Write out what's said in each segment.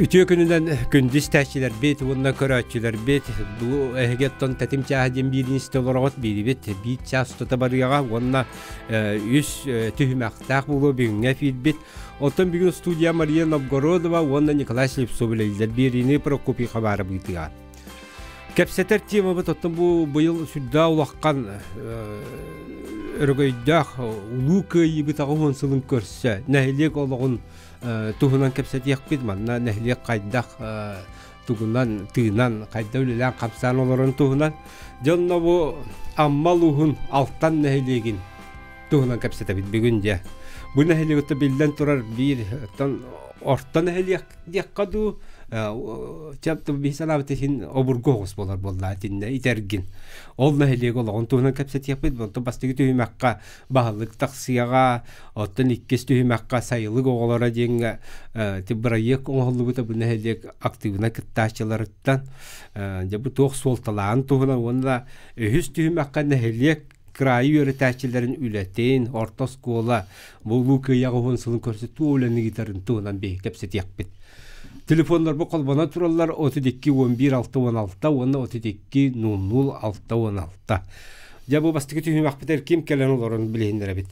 Үтүө күнүнэн күндү истээччилэрбит уонна көрөөччүлэрбит бу эһиги оттон тэтим чааһа диэн биирин истэ олороҕут биирибит биир чаас устата барыаҕа уонна үс түһүмэхтээх буолуо бүгүҥҥү эфирбит. Оттон бүгүн студия Мария Новгородова уонна Николай Слепцов үлэлииллэр биэриини Прокопий Хабаров ыытыаҕа. Кэпсэтэр темабыт оттон бу быйыл сүрдээх улахан өрөгөйдөөх улуу кыайыыбыт 80 сылын көрсө нэһилиэк олоҕун туһунан кэпсэтиэхпит. Манна нэһилиэк хайдах тугунан тыынан хайда үлэлээн хамсаан олорон туһунан. Дьонно бу Амма улууһун Алтан нэһилиэгин туһунан кэпсэтэбит бүгүн дьэ. Бу нэһилиэк биллэн турар биир орто нэһилиэк диэххэ дуу чэ биһи санаабыт иһин обургу оҕус буолар буоллаа итиннэ итэргин ол нэһилиэк олоҕун туһунан кэпсэтиэхпит онтон бастакы түһүмэххэ баһылык тахсыаҕа оттон иккис түһүмэххэ сайылык оҕолоро диэҥҥэ ити бырайыак оҥоһуллубута бу нэһилиэк актыыбынай кыттааччыларыттан дьэ бу туох суолталааҕын туһунан уонна үһүс түһүмэххэ нэһилиэк кыраайы үөрэтээччилэрин үлэтин, орто оскуола бу Улуу Кыайыы 80 сылын көрсө туох үлэни ыытарын туһунан биһиги кэпсэтиэхпит. Телефоннарбыт холбонон тураллар 32 11 66 уонна 32 00 66. Дьэ бу бастакы түһүмэхпитигэр ким кэлэн олорон билиһиннэрэбит.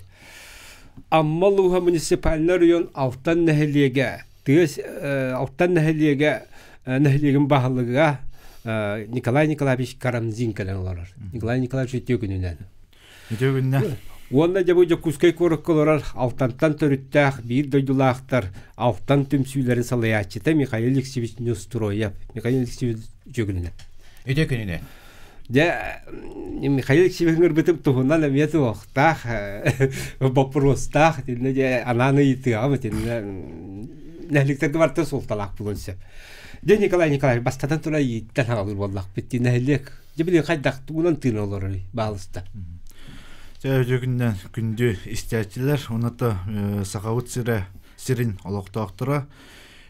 Амма улууһа муниципальнай оройуон Алтан нэһилиэгэ тыа Алтан нэһилиэгэ нэһилиэгин баһылыга Николай Николаевич Карамзин кэлэн олорор. Николай Николаевич үтүө күнүнэн. Үтүө күннэр. Уонна дьэ бу Дьокуускай куоракка олорор Алтантан төрүттээх биир дойдулаахтар Алтан түмсүүлэрин салайааччыта Михаил Алексеевич Неустроев. Михаил Алексеевич үтүө күнүнэн. Үтүө күнүнэн. Дьэ, Михаил Алексеевич ыҥырбытым туһунан эмиэ туохтаах, боппуруостаах, итиннэ дьэ анаан ыйытыаҕым итиннэ нэһиликтэргэ барыта суолталаах буолуон сөп. Дьэ, Николай Николаевич, бастатан туран ииттэн хаалыр буоллахпыт дии нэһилиэк. Дьэ, билигин хайдах тугунан тыына олорорый, баалыста? Дьэ, үтүө күндү истээччилэр, уонна Сахабыт сирэ сирин олохтоохторо.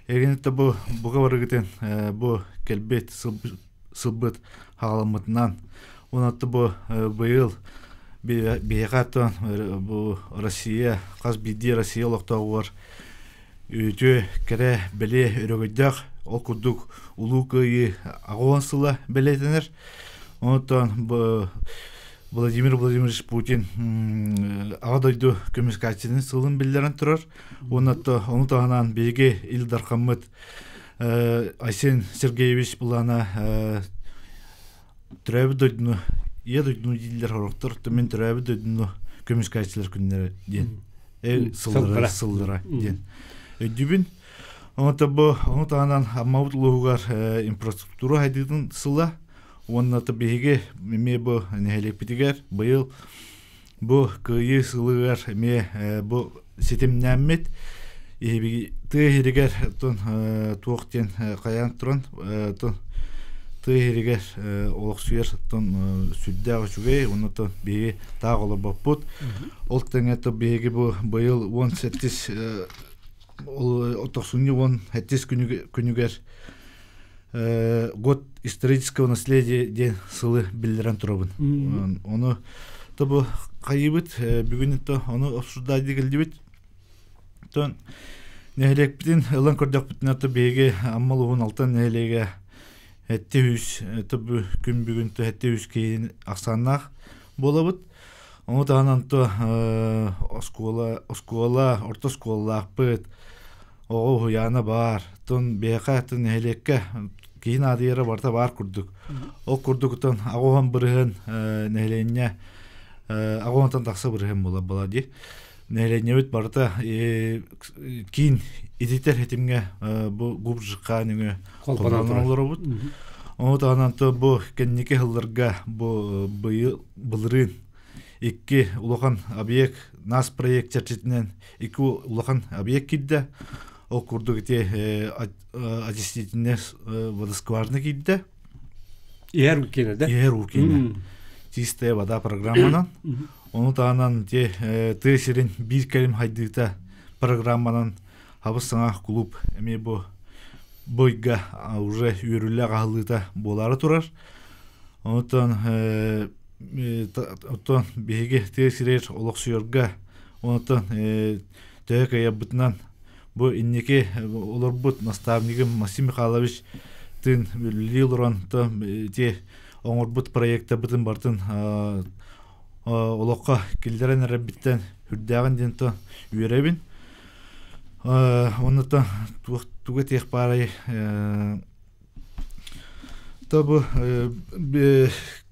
Эгинитэ бу бука барыгытын бу кэлбит сылбыт хаҕаламмытынан уонна бу быйыл биһиэхэ оттон бу Россия хас биирдии Россия олохтооҕугар үтүө кэрэ бэлиэ өрөгөйдөөх ол курдук Улуу Кыайыы 80 сыла бэлиэтэнэр. Онтон Владимир Владимирович Путин Аҕа дойду көмүскээччитин сылын биллэрэн турар. Уонна ону таһынан биһиги Ил Дархаммыт Айсен Сергеевич былаана төрөөбүт дойдуну ийэ дойдуну дииллэр сорохтор мин төрөөбүт дойдуну көмүскээччилэр күннэрэ диэн сыллара сыллара диэн өйдүүбүн. Онто бу ону таһынан Аммабыт улууһугар инфраструктура сайдыытын сыла уонна биһиги эмиэ бу нэһилиэкпитигэр быйыл Бу Кыайыы сылыгар эмиэ бу ситимнээммит тыа иһигэр туох диэн хайаан туран тыа иһигэр олохсуйар сүрдээх үчүгэй уонна биһиги таах олорбоппут. Ол тэҥэ биһиги бу быйыл 18 тохсунньу 17 күнүгэр год исторического наследия диэн сылы биллэрэн турабын. Ону то бу хайыбыт бүгүн то ону обсуждать кэлдибит. Тон нэһилиэкпитин ылан көрдөхпүтүнэ то биһиги Амма улууһун Алтан нэһилиэгэ 700 то күн бүгүн то 700 киһи ахсааннаах буолабыт. Ону таһынан то оскуола оскуола орто оскуолалаахпыт Оҕо уһуйаана баар, тун биһиэхэ тун нэһилиэккэ киһи наадыйара барыта баар курдук. Ол курдук тун 80 бырыһын нэһилиэнньэ 80-тан тахса бырыһын буолар буолар дии. Нэһилиэнньэбит барыта киин ититэр хитимҥэ бу губжыкка нөҥүө холбонон олоробут. Ону таһынан бу кэнники сылларга бу быйыл былырыын икки улахан объект нас проект чэрчитинэн икки улахан объект киирдэ. Ол курдук ити очистительная водоскважина киирдэ. Иһэр уккиэнэ да? Иһэр уккиэнэ. Чистая вода программанан. Ону таһынан ити тыа сирин биир кэлим хайдыыта программанан хабыс саҥа клуб эмиэ бу бойга уже үөрүүлээх аһыллыыта буолаары турар. Онтон оттон биһиги тыа сиригэр олохсуйарга онтон төһө кыайарбытынан Бу инники олорбут наставнигым Максим Михайлович тын үлэлии олорон ити оҥорбут проектабытын бартын олоххо киллэрэн эрэрбиттэн үрдээҕин диэн то үөрэбин. Онно тугу этиэх баарай то бу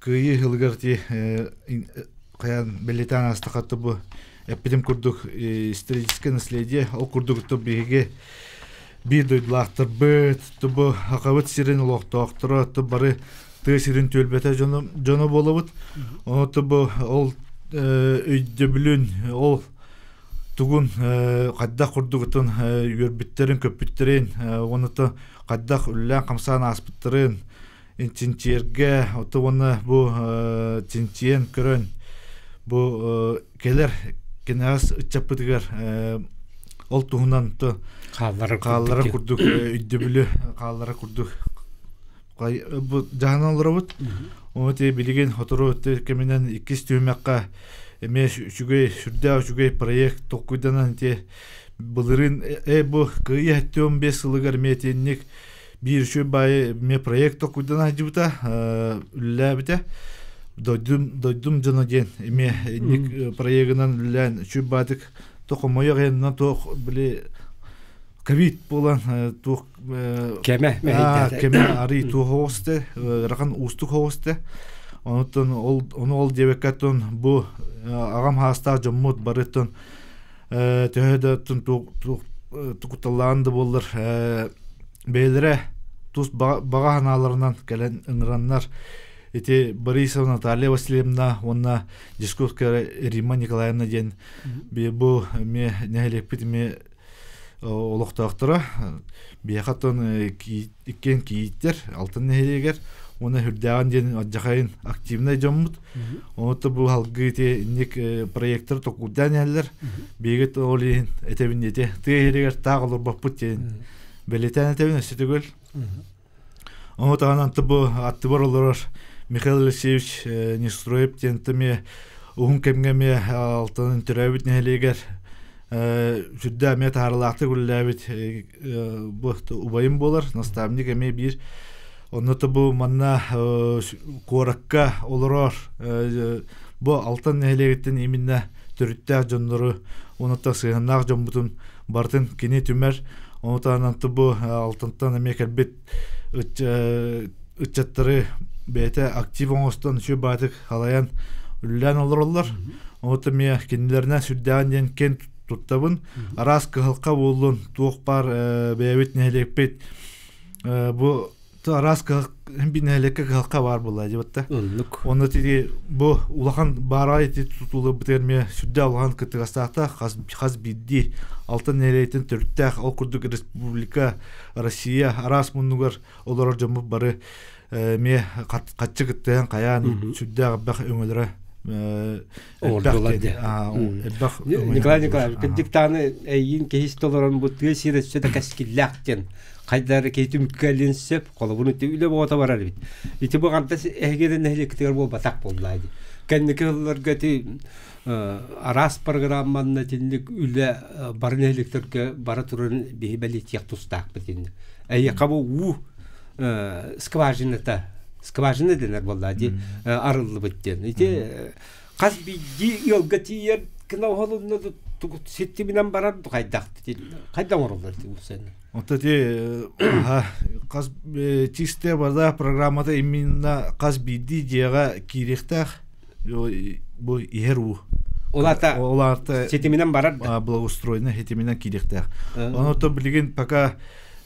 кыайыы сылыгар ти хайаан бэлиэтээн аастахха бу эппитим курдук историческое наследие ол курдук биһиги биир дойдулаахтарбыт бу Сахабыт сирин олохтоохторо бары тыа сирин түөлбэтэ дьоно буолабыт. Ону бу ол өйдөбүлүн ол тугун хайдах курдугутун үөрбүттэрин көппүттэрин уонна хайдах үллээн-хамсаан ааспыттарын чинчийэргэ ото уонна бу чинчийэн көрөн бу кэлэр кэнэҕэс ыччаппытыгар ол туһунан то хааллара курдук өйдөбүлү хааллара курдук бу дьаһанан олоробут. Ону билигин сотору кэминэн иккис түһүмэххэ эмиэ үчүгэй сүрдээх үчүгэй проект толкуйданан ити былырыын бу кыайыы 75 сылыгар эмиэ итинник биир үчүгэй баайы эмиэ проект толкуйданан сылдьыбыта үлэлээбитэ дойдум дойдум дьоно диэн эмиэ инник проегынан үлэлээн үчүгэй баатык тохомойох иһиннэн туох били ковид буолан туох кэмэ кэмэ арый туох оҕусты ыарахан уустук оҕусты онуттан ол ону ол диэбэккэ бу аҕам хаастаах дьоммут барыттан төһө да тукуталлаан да буоллар бэйэлэрэ тус баҕа санааларынан кэлэн ыҥыраннар ити Борисова Наталья Васильевна уонна Дьисковская Римма Николаевна диэн бу эмиэ нэһилиэкпит эмиэ олохтоохторо биһиэхэ оттон иккиэн кийииттэр Алтан нэһилиэгэр уонна Хүрдээҕин диэн алдьахайын активнай дьоммут. Онуота бу салгыы ити инник проектор токурдаан иһэллэр. Биһиги ол иһин этэбин ити тыа иһигэр таах олорбоппут диэн бэлиэтээн этэбин өссө төгүл. Ону таһынан бу аттыбар олорор Михаил Алексеевич Нестроев диэн эмиэ уһун кэмҥэ эмиэ Алтанын төрөөбүт нэһилиэгэр сүрдээх эмиэ таһаарылаахтык үлэлээбит бу убайым буолар, наставник эмиэ биир. Онно бу манна куоракка олорор бу Алтан нэһилиэгиттэн именно төрүттээх дьоннору уонна сыһыаннаах дьоммутун барытын кини түмэр. Ону таһынан бу Алтантан эмиэ кэлбит ыччаттары бэйэтэ актив оҥостон үчүгэй баатык халайан үлэлээн олороллор. Ону эмиэ кинилэринэн сүрдээҕин диэн киэн туттабын. Араас кыһалҕа буоллун, туох баар бэйэбит нэһилиэкпит бу араас би нэһилиэккэ кыһалҕа баар буолла дебатта. Онно тиги бу улахан баарай ити тутууларбытыгар эмиэ сүрдээх улахан кыттыгастаахта хас хас биирдии Алтан нэһилиэгиттэн төрүттээх ол курдук республика Россия араас муннугар олорор дьоммут бары эмиэ хаччы кыттыһан хайаан сүрдээх элбэх өҥөлөрө элбэх Николай Николаевич кырдьыктааны эйиин киһи толорон бу тыа сирэ өссө да кэскиллээх диэн хайдары киһи түмүккэ сөп холобун ити үлэ боҕото барар эбит ити бу хантас эһигирин нэһилиэктигэр буолбатах буоллаа ди кэнники сылларга ити араас программанна итинник үлэ бары нэһилиэктэргэ бара туран биһи бэлиэтиэх тустаахпыт инни эйиэхэ бу уу скважината скважина дэнэр буоллаа ди арыллыбыт диэн ити хас биирдии ыалга тиийэр гына оһолунна ситтиминэн барар хайдах хайдах оҥороллор ити Вот эти хас чистая вода программата именно хас биирдии дьиэҕэ киириэхтээх бу иһэр уу. Улаата ситиминэн барар да благоустроено ситиминэн киириэхтээх. Онон билигин пока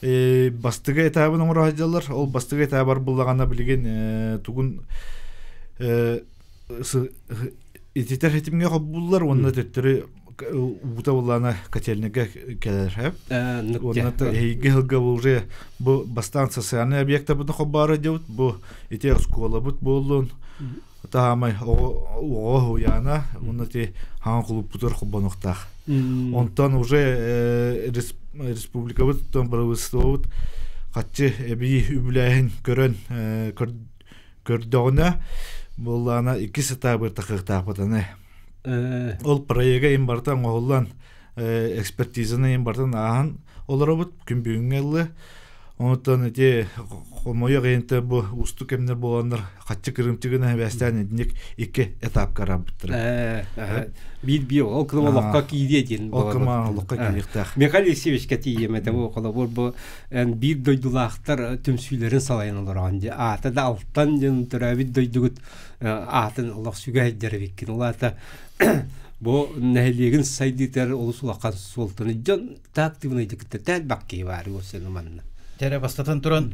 бастыгы этабын оҥоро сылдьаллар. Ол бастыгы этабар буллаҕына билигин тугун ититэр ситимҥэ холбууллар уонна төттөрү уута буллаана котельныйга кэлэр уонна эһиги сылга уже бу бастаан социальный объектабытын холбоору дьабыт бу ити оскуолабыт буоллун таамай оҕо уйаана уонна ти хаҥан кулуппутугар холбонуохтаах онтон уже республикабыт правительствобут хаччы эбии үбүлээһин көрөн көрдөҕүнэ буоллаана иккис этабы тахыахтаахпытыны ол проега им барыта оҥоһуллан экспертизаны им барытын ааһан олоробут күн бүгүҥҥэ ыллы. Онтон ити хомойуох иһин бу уустук кэмнэр буоланнар хаччы кырыымчыгына эбээстээн итинник икки этапка араарбыттара. Биир биир ол кылым олоххо киириэ диэн Ол кыма олоххо киириэхтээх. Михаил Алексеевичка тиийиэм этэ бу холобур бу эн биир дойдулаахтар түмсүүлэрин салайан олороҕун дии аата да Алтан диэн төрөөбүт дойдугут аатын олох сүгэһэрдэр эбиккин. Ол аата бу нэһилиэгин сайдыытыгар олус улахан суолтаны дьон активнайдык кытта тэлбэх киһи баар уосаны манна. Дьэрэ бастатан туран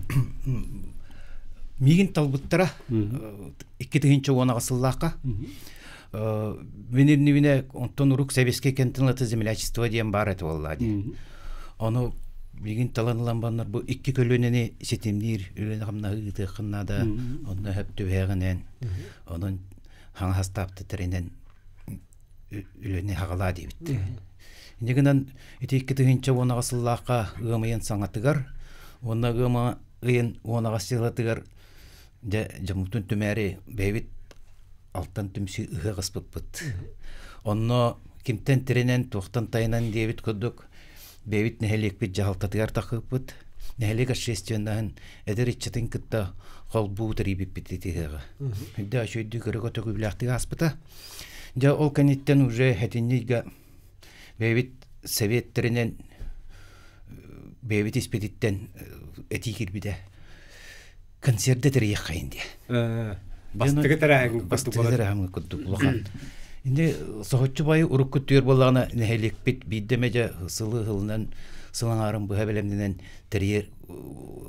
миигин талбыттара 2010 сыллаахха мин иннибинэ онтон урук сэбиэскэй кэнтин ылата землячество диэн баар этэ буоллаа дии. Ону билигин талан ылан баннар бу икки көлүөнэни ситимниир үлэни-хамнаһы ыытыаххын наада. Онно сөп түбэһэҕинэн, онон хаҥас таптытарынан үлэни хаҕалаа диэбит. Инньэ гынан ити 2010 сыллаахха ыам ыйын саҥатыгар уонна ыам ыйын 10 сылатыгар дьэ дьоммутун түмээри бэйэбит алтан түмсүү ыһыах ыспыппыт. Онно кимтэн тирэнэн, туохтан тайанан диэбит курдук бэйэбит нэһилиэкпит дьаһалтатыгар тахыыппыт. Нэһилиэк общественноһын эдэр ыччатын кытта холбуу тэрийбиппит ити ыһыаҕы. Үрдэ үчүгэйдик өрө көтөҕүүлээхтик ааспыта. Дьэ ол кэнниттэн уже хэтинньигэ бэйэбит советтэринэн бэйэбит испититтэн этии киирбитэ. Концерды тэрийиэххэйин диye. Бастакы тэрээһин бастакы тэрээһин курдук улахан. Инде соһуччу байы урукку түөр буоллаҕына нэһилиэкпит биирдэ эмэ дьэ сылы сылынан сыл аҥаарын быһа бэлэмнэнэн тэрийэр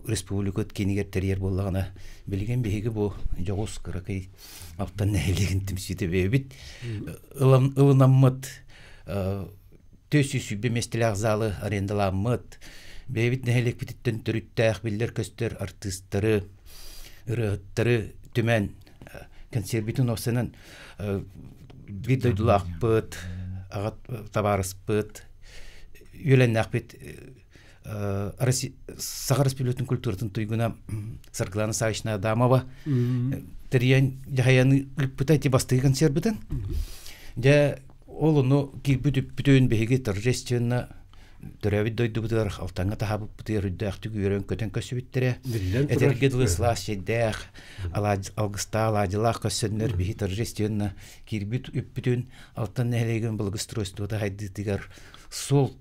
республикат киинигэр тэрийэр буоллаҕына билигин биһиги бу дьоҕус кыракый Алтан нэһилиэгин түмсүүтэ бэйэбит ылынаммыт 420 миэстэлээх залы арендаламмыт бэйэбит нэһилиэкпититтэн төрүттээх биллэр-көстөр артыыстары, ырыаһыттары түмэн концербитин уопсайынан биир дойдулаахпыт, аҕа табаарыспыт, үөлэннээхпит Саха Республикатын культуратын туйгуна Саргылана Савична Адамова тэрийэн дьаһайан ыыппыта ити бастакы концербытын. Дьэ ол ону киирбит үппүтүн биһиги торжественно төрөөбүт дойдубутугар Алтаҥҥа таһаабыппытыгар үрдээхтик үөрэн-көтөн көрсүбүттэрэ. Этэргэ дылы сылаас чэйдээх, алгыстаах алаадьылаах көрсөннөр биһи торжественно киирбит үппүтүн Алтан нэһилиэгин благоустройствота хайдыытыгар суол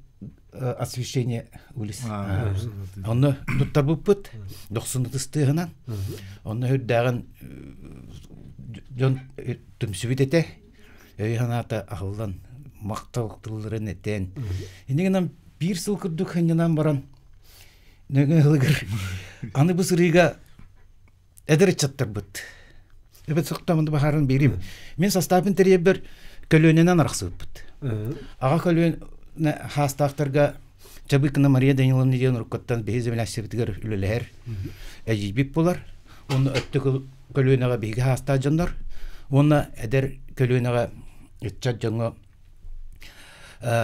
освещение улиц. Онно туттарбыппыт дохсун ытыстыаһынан. Онно үрдээҕин дьон түмсүбүт этэ. Өй санаата аһыллан махтал тылларын этэн. Инньэ гынан биир сыл курдук ханньанан баран нөҥө ылыгыр аны бу сырыыга эдэр ыччаттарбыт. Эбэт сохтоомунду баһарын биэрим. Мин састаапын тэрийэрбэр көлүөнэнэн арахсыбыппыт. Аҕа көлүөнэ хаастаахтарга Чабыкина Мария Даниловна диэн уруккуттан биһи земляшчыбытыгар үлэлэһэр эдьиийбит буолар. Уонна өттө көлүөнэҕэ биһиги хаастаах дьоннор. Уонна эдэр көлүөнэҕэ ыччат дьоҥҥо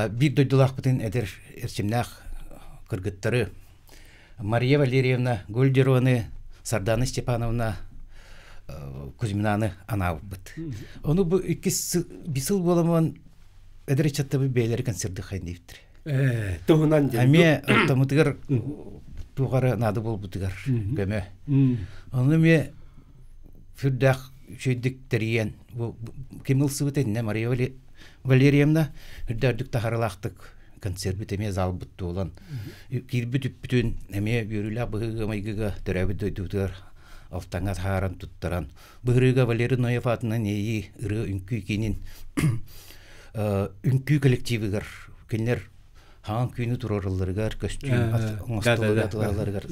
биир дойдулаахпытын эдэр эрчимнээх кыргыттары Мария Валерьевна Гольдерованы, Сардана Степановна Кузьминаны анаабыппыт. Ону бу иккис биир сыл буоламмын эдэр ыччаттабыт бэйэлэри концерты хайдыыбыттар. Туһунан диэн. Эмиэ ортомутугар туох эрэ наада буолбутугар көмө. Ону эмиэ сүрдээх үчүгэйдик тэрийэн бу ким ылсыбыт иннэ Мария Валерьевна үрдээхтик таһаралаахтык концербит эмиэ залбыт туолан киирбит үппүтүн эмиэ үөрүүлээх быһыыга-майгыга төрөөбүт дойдубутугар Алтаҥҥа таһааран туттаран быһырыыга Валерий Ноев аатынан иэйии ырыа үҥкүү киинин үҥкүү коллективыгар кинилэр хаҥан күүнү туруоралларыгар көстүүм оҥостолларыгар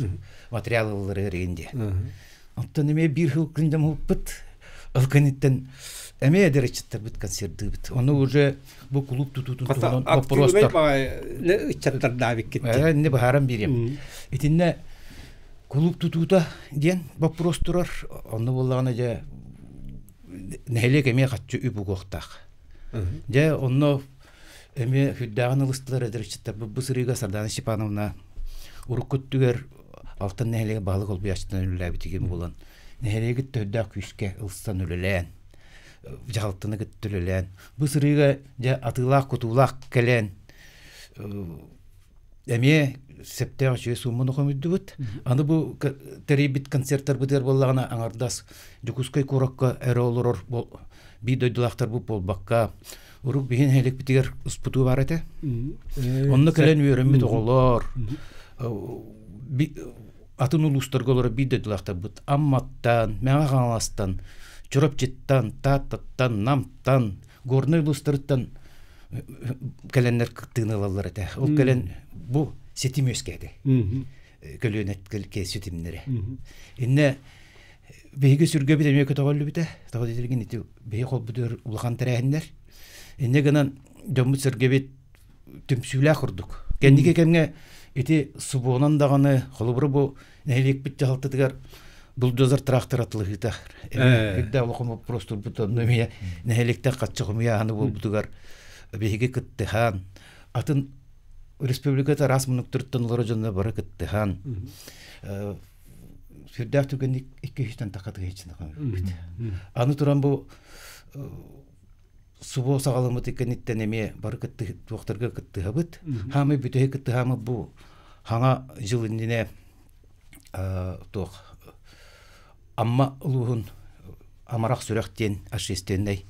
материал ылалларыгар игин диye. Оттон эмиэ биир сыл күндэмуппут ол кэнниттэн эмиэ эдэр ыччаттарбыт концердыыбыт. Ону уже бу кулууп тутуутун туһунан боппуруостар ыччаттардаабиккит. Инне быһааран биэриэм. Итиннэ кулууп тутуута диэн боппуруос турар. Онно буоллаҕына дьэ нэһилиэк эмиэ хаччы үп угуохтаах. Дьэ онно эмиэ сүрдээҕин ылыстылар эдэр ыччаттарбыт бу сырыыга Сардана Степановна урукку өттүгэр Алтан нэһилиэгэ баһылык олбуйааччытынан үлэлээбитигин буолан нэһилиэгит төрдөөх күүскэ ылсан үлэлээн дьаһалтаны кытта үлэлээн бу сырыыга дьэ атыылаах-кутуулаах кэлэн эмиэ Септөөх үчүгэй суумманы хомуйдубут. Аны бу тэрийбит концерттарбытыгар буоллаҕына аҥардас Дьокуускай куоракка эрэ олорор биир дойдулаахтарбыт буолбакка, урут биһин нэһилиэкпитигэр успутуу баар этэ. Онно кэлэн үөрэммит оҕолор, атын улуустарга олорор биир дойдулаахтарбыт Амматтан, Мэҥэ Хаҥаластан, Чурапчыттан, Тааттаттан, Намтан, Горнай улуустарыттан кэлэннэр кыттыыны ылаллар этэ. Ол кэлэн бу ситим үөскээтэ. Көлүөнэ ситимнэрэ. Иннэ биһиги сүргэбит эмиэ көтөҕөллүбүтэ. Тоҕо диэтэргин ити биһи холбутугар улахан тэрээһиннэр. Иннэ гынан дьоммут сэргэбит түмсүүлээх курдук. Кэнники кэмҥэ ити субуонан даҕаны холобура бу нэһилиэкпит дьаһалтатыгар бульдозер трактор атылыһыыта үрдэ улахан вопрос турбут онно эмиэ нэһилиэктэн хаччы хомуйааһыны буолбутугар биһиги кыттыһан атын республиката араас муннуктарыттан олорор дьонно бары кыттыһан сүрдээх түгэнник икки үстэн тахатыгы Аны туран бу субу саҕаламмыт кэнниттэн эмиэ бары туохтарга кыттыһабыт. Хаамай бүтэһик кыттыһаамыт бу хаҥа жыл иннинэ туох Амма улууһун Амарах сүрэх диэн общественнай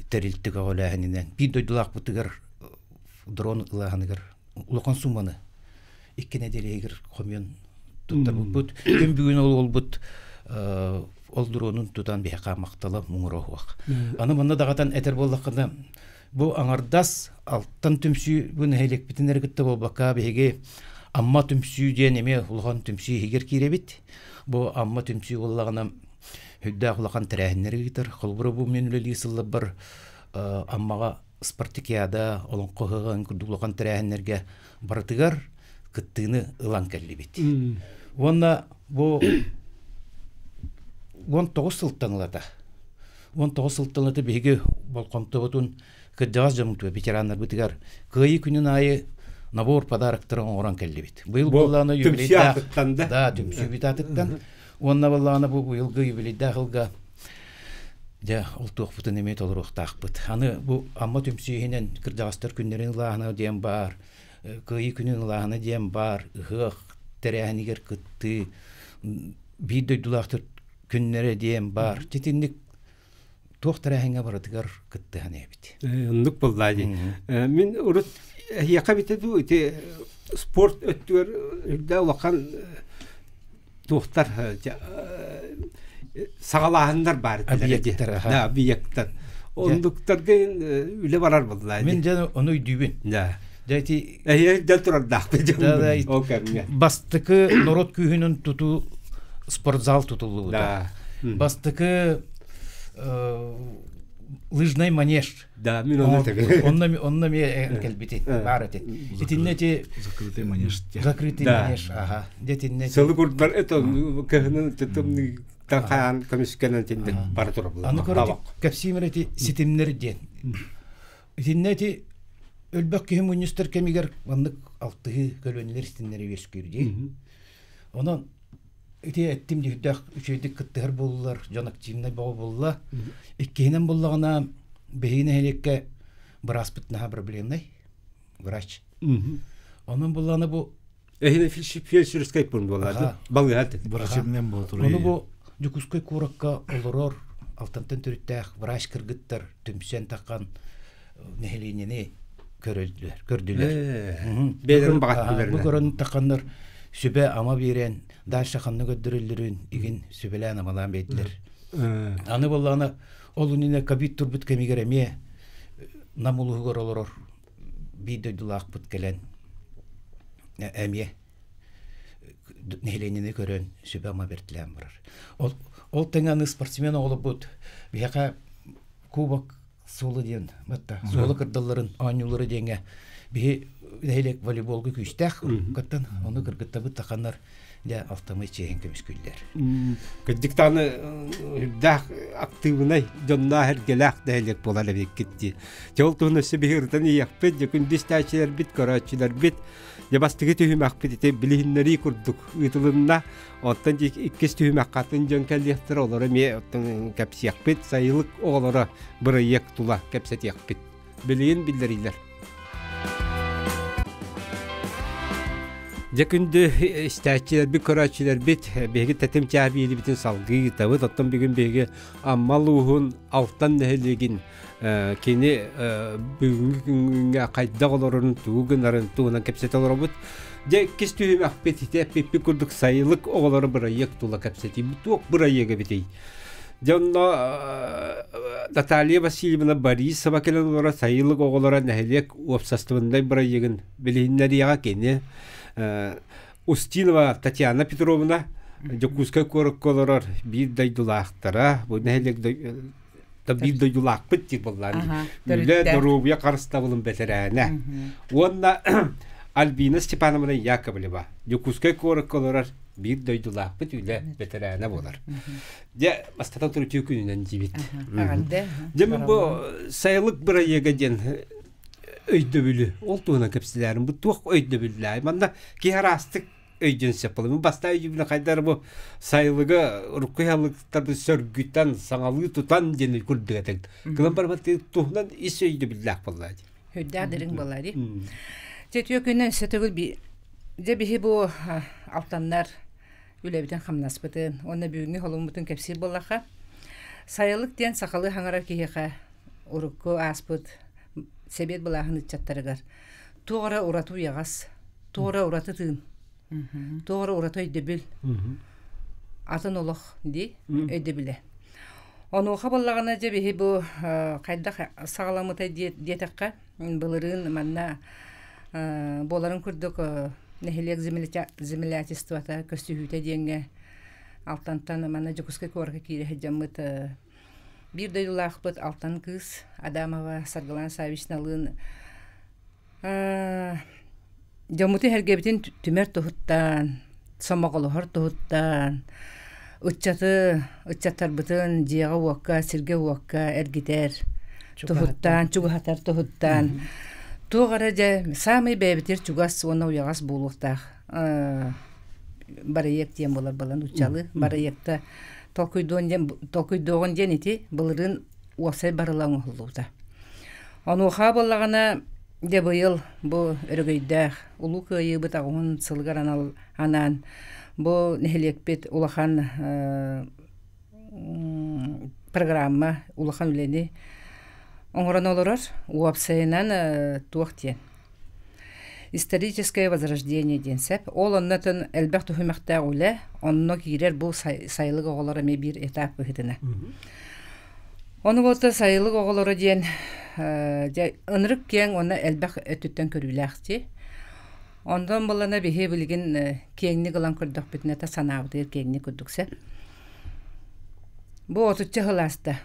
тэрилтэ көҕүлээһининэн биир дойдулаахпытыгар дрон ылааһыныгар улахан сумманы икки нэдиэлэ хомуйан туттарбыппыт. Күн бүгүн ол уолбут ол дронун тутан биһиэхэ махтала муҥура уһуох. Аны манна даҕатан этэр буоллаххына, бу аҥардас Алтан түмсүү бу нэһилиэкпитин эрэ кытта буолбакка биһиги Амма түмсүү диэн эмиэ улахан түмсүү иһигэр киирэбит. Бу Амма түмсүү буоллаҕына үрдээх улахан тэрээһиннэри ыытар. Холобура бу мен үлэлии сылларбар Аммаҕа спартакиада, олоҥхо ыһыаҕын курдук улахан тэрээһиннэргэ барытыгар кыттыыны ылан кэллибит. Уонна бу 19 сылтан ылата. 19 сылтан ылата биһиги болҕомтобутун кырдьаҕас дьоммутугар, ветераннарбытыгар Кыайыы күнүн аайы набор подароктары оҥорон кэллибит. Быйыл буоллаҕына юбилейдаах да түмсүүбүт аатыттан уонна буоллаҕына бу быйылгы юбилейдаах ылга дьэ ол туохпутун эмиэ толоруохтаахпыт. Аны бу Амма түмсүү иһинэн кырдьаҕастар күннэрин ылааһына диэн баар, Кыайыы күнүн ылааһына диэн баар, ыһыах тэрээһинигэр кыттыы, биир дойдулаахтар күннэрэ диэн баар. Итинник туох тэрээһиҥҥэ барытыгар кыттыһан эбит. Оннук буоллаа дии. Мин урут эһиэхэ эбитэ дуу ити спорт өттүгэр үрдэ улахан туохтар саҕалааһыннар баар этилэр. Да, объекттар. Оннуктарга үлэ барар буоллаа. Мин дьэ ону өйдүүбүн. Да. Дьэ ити Эһиэ турардаахпын ол кэмҥэ. Бастакы норуот күүһүнэн тутуу спортзал тутуллубута. Бастакы лыжный манеж. Да, мин онно этэбин. Онно онно эмиэ кэлбити баар этин. Итиннэ ити закрытый манеж. Закрытый манеж, аха. Дэтиннэ Сылы курдар это кыһынын тытымны хаан көмүскэнэн тинде бара турабылар. Аны көрө кэпсиимэр ити ситимнэр диэн. Итиннэ ити өлбөх киһи мунньустар кэмигэр маннык алтыһыы көлүөнэлэр истиннэри үөскүүр дии. Онон ити эттим дьүһүрдээх үчүгэйдик кыттыһар буоллулар, дьон активнай бөҕө буолла. Иккиһинэн буоллаҕына, биһиги нэһилиэккэ бырааспыт наһаа проблемнай врач. Онон буоллаҕына бу Эһине фельдшерскай пункт буолла балыыһа Врачебный амбулатория. Ону бу Дьокуускай куоракка олорор Алтантан төрүттээх врач кыргыттар түмсэн таххан нэһилиэнньэни көрөллөр, көрдүлэр. Бэйэлэрин баҕаттылар. Бу көрөн тахханнар сүбэ-ама биэрэн, дальше ханна көрдөрөллөрүн игин сүбэлээн-амалаан биэрдилэр. Аны буоллаҕына ол иннинэ ковид турбут кэмигэр эмиэ Нам улууһугар олорор биир дойдулаахпыт кэлэн эмиэ нэһилиэнньэни көрөн сүбэ-ама бэртилээн барар. Ол, ол тэҥэ аны спортсмен оҕолорбут биһиэхэ кубок суола диэн батта суола кырдалларын оонньуулара диэҥҥэ биһи нэһилиэк волейболга күүстээх кыттан ону кыргыттабыт таханнар дьэ алтамый чиэһин көмүскүүллэр. Кырдьыктааны үрдээх актыыбынай дьонноох эргэлээх нэһилиэк буолар эбиккит дии. Дьэ ол туһун өссө биһи ырытан иһиэхпит, дьэ күндү истээччилэрбит, көрөөччүлэрбит дьэ бастакы түһүмэхпит ити билиһиннэрии курдук ыытылынна. Оттон иккис түһүмэххэ атын дьон кэлиэхтэрэ, олору эмиэ оттон кэпсиэхпит, сайылык оҕолоро бырайыак тула кэпсэтиэхпит. Билигин биллэриилэр. Дьэ күндү истээччилэрбит, көрөөччүлэрбит, биһиги тэтим чаа биэрибитин салгыы ыытабыт. Оттон бүгүн биһиги Амма улууһун Алтан нэһилиэгин кини бүгүҥҥү күҥҥэ хайдах олорорун, тугу гынарын туһунан кэпсэтэ олоробут. Дьэ иккис түһүмэхпит ити эппиппит курдук сайылык оҕолоро бырайыак тула кэпсэтиибит. Туох бырайыак эбитий? Дьэ онно Наталья Васильевна Борисова кэлэн олорор сайылык оҕолоро нэһилиэк уопсастыбаннай бырайыагын билиһиннэриэҕэ кини Устинова Татьяна Петровна Дьокуускай куоракка олорор биир дойдулаахтара бу нэһилиэк биир дойдулаахпыт диир буоллаан үлэ доруобуйа харыстабылын бэтэрээнэ уонна Альбина Степановна Яковлева Дьокуускай куоракка олорор биир дойдулаахпыт үлэ бэтэрээнэ буолар. Дьэ, бастатан туран үтүө күнүнэн диибит. Дьэ, мин бу сайылык бырайыага диэн өйдөбүлү ол туһунан кэпсэлээрим бу туох өйдөбүллээх манна киһи араастык өйдүөн сөп буолар мин бастаан өйдүүбүнэ хайдах бу сайылыгы урукку сайылыктарды сөргүтэн саҥалыы тутан диэн курдук этиҥ кылан барбат туһунан ис өйдөбүллээх буолла дии Үрдээх дириҥ буолла дии. Дьэ үтүө күнүнэн өссө төгүл дьэ биһи бу алтаннар үлэбитин хамнаспытын уонна бүгүҥҥү холуммутун кэпсиир буоллахха сайылык диэн сахалыы хаҥарар киһиэхэ урукку ааспыт сэбиэт былааһын ыччаттарыгар туох эрэ ураты уйаҕас, туох эрэ ураты тыын, туох эрэ ураты өйдөбүл, атын олох дии өйдөбүлэ. Онуоха буоллаҕына дьэ биһи бу хайдах саҕаламмытай диэтэххэ, былырыын манна буоларын курдук нэһилиэк землячествота көстүһүүтэ диэҥҥэ Алтантан манна Дьокуускай куоракка киирэ сылдьаммыт Биир дойдулаахпыт Алтан кыыс Адамова Саргылана Саввичналыын дьоммутун-сэргэбитин түмэр туһуттан, сомоҕолоһор туһуттан, ыччаты, ыччаттарбытын дьиэҕэ-уокка, сиргэ-уокка эргитэр туһуттан, чугаһатар туһуттан туох эрэ дьэ саамай бэйэбитигэр чугас уонна уйаҕас буолуохтаах барыйыак диэн буолар балан уччалы барыйыакта толкуйдуон диэн толкуйдуоҕун диэн ити былырыын уопсай барыла оҥоһуллубута. Онуоха буоллаҕына дьэ быйыл бу өрөгөйдөөх Улуу Кыайыыбыт аҕыһын сылыгар анал анаан бу нэһилиэкпит улахан программа улахан үлэни оҥорон олорор. Уопсайынан туох диэн Историческое возрождение диэн сөп. Ол оннотон элбэх түһүмэхтээх үлэ, онно киирэр бу сайылык оҕолоро эмиэ биир этап быһыытына. Ону болта сайылык оҕолоро диэн дьэ ынырык киэҥ уонна элбэх өттүттэн көрүүлээх дии. Онтон булана биһи билигин киэҥник ылан көрдөхпүтүнэ та санаабытыгар киэҥник курдук сөп. Бу отучча сыл ааста.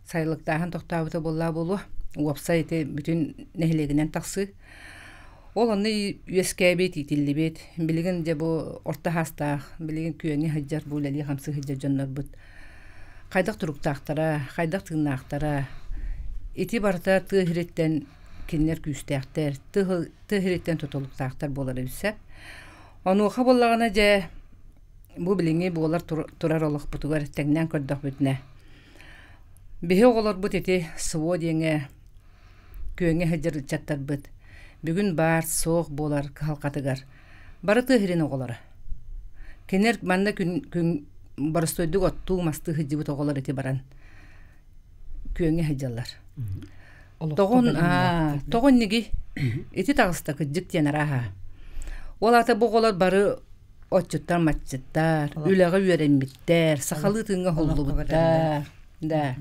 Сайылыктааһын тохтообута буоллаа буолуо. Уопсай ити бүтүн нэһилиэгинэн тахсыы. Ол онно үөскээбит, иитиллибит. Билигин дьэ бу орто саастаах, билигин күөҥҥэ сылдьар, бу үлэлии-хамсыы сылдьар дьоннорбут хайдах туруктаахтара, хайдах тыыннаахтара ити барыта тыа сириттэн кинилэр күүстээхтэр, тыа сириттэн тутулуктаахтар буолар эбит сөп. Онуоха буоллаҕына дьэ бу билиҥҥи буолар турар олохпутугар тэҥнээн көрдөхпүтүнэ биһи оҕолорбут ити СВО диэҥҥэ күөҥҥэ сылдьар ыччаттарбыт бүгүн баар суох буолар кыһалҕатыгар бары тыа сирин оҕолоро. Кинилэр манна күн, күн боростуойдук оттуу мастыы сылдьыбыт оҕолор ити баран күөҥҥэ сылдьаллар. Тоҕун тоҕо иннигий ити таҕыста кырдьык диэн арааһа. Ол аата бу оҕолор бары отчуттар-маччыттар, үлэҕэ үөрэммиттэр, сахалыы тыыҥҥа уһуллубуттар. Да.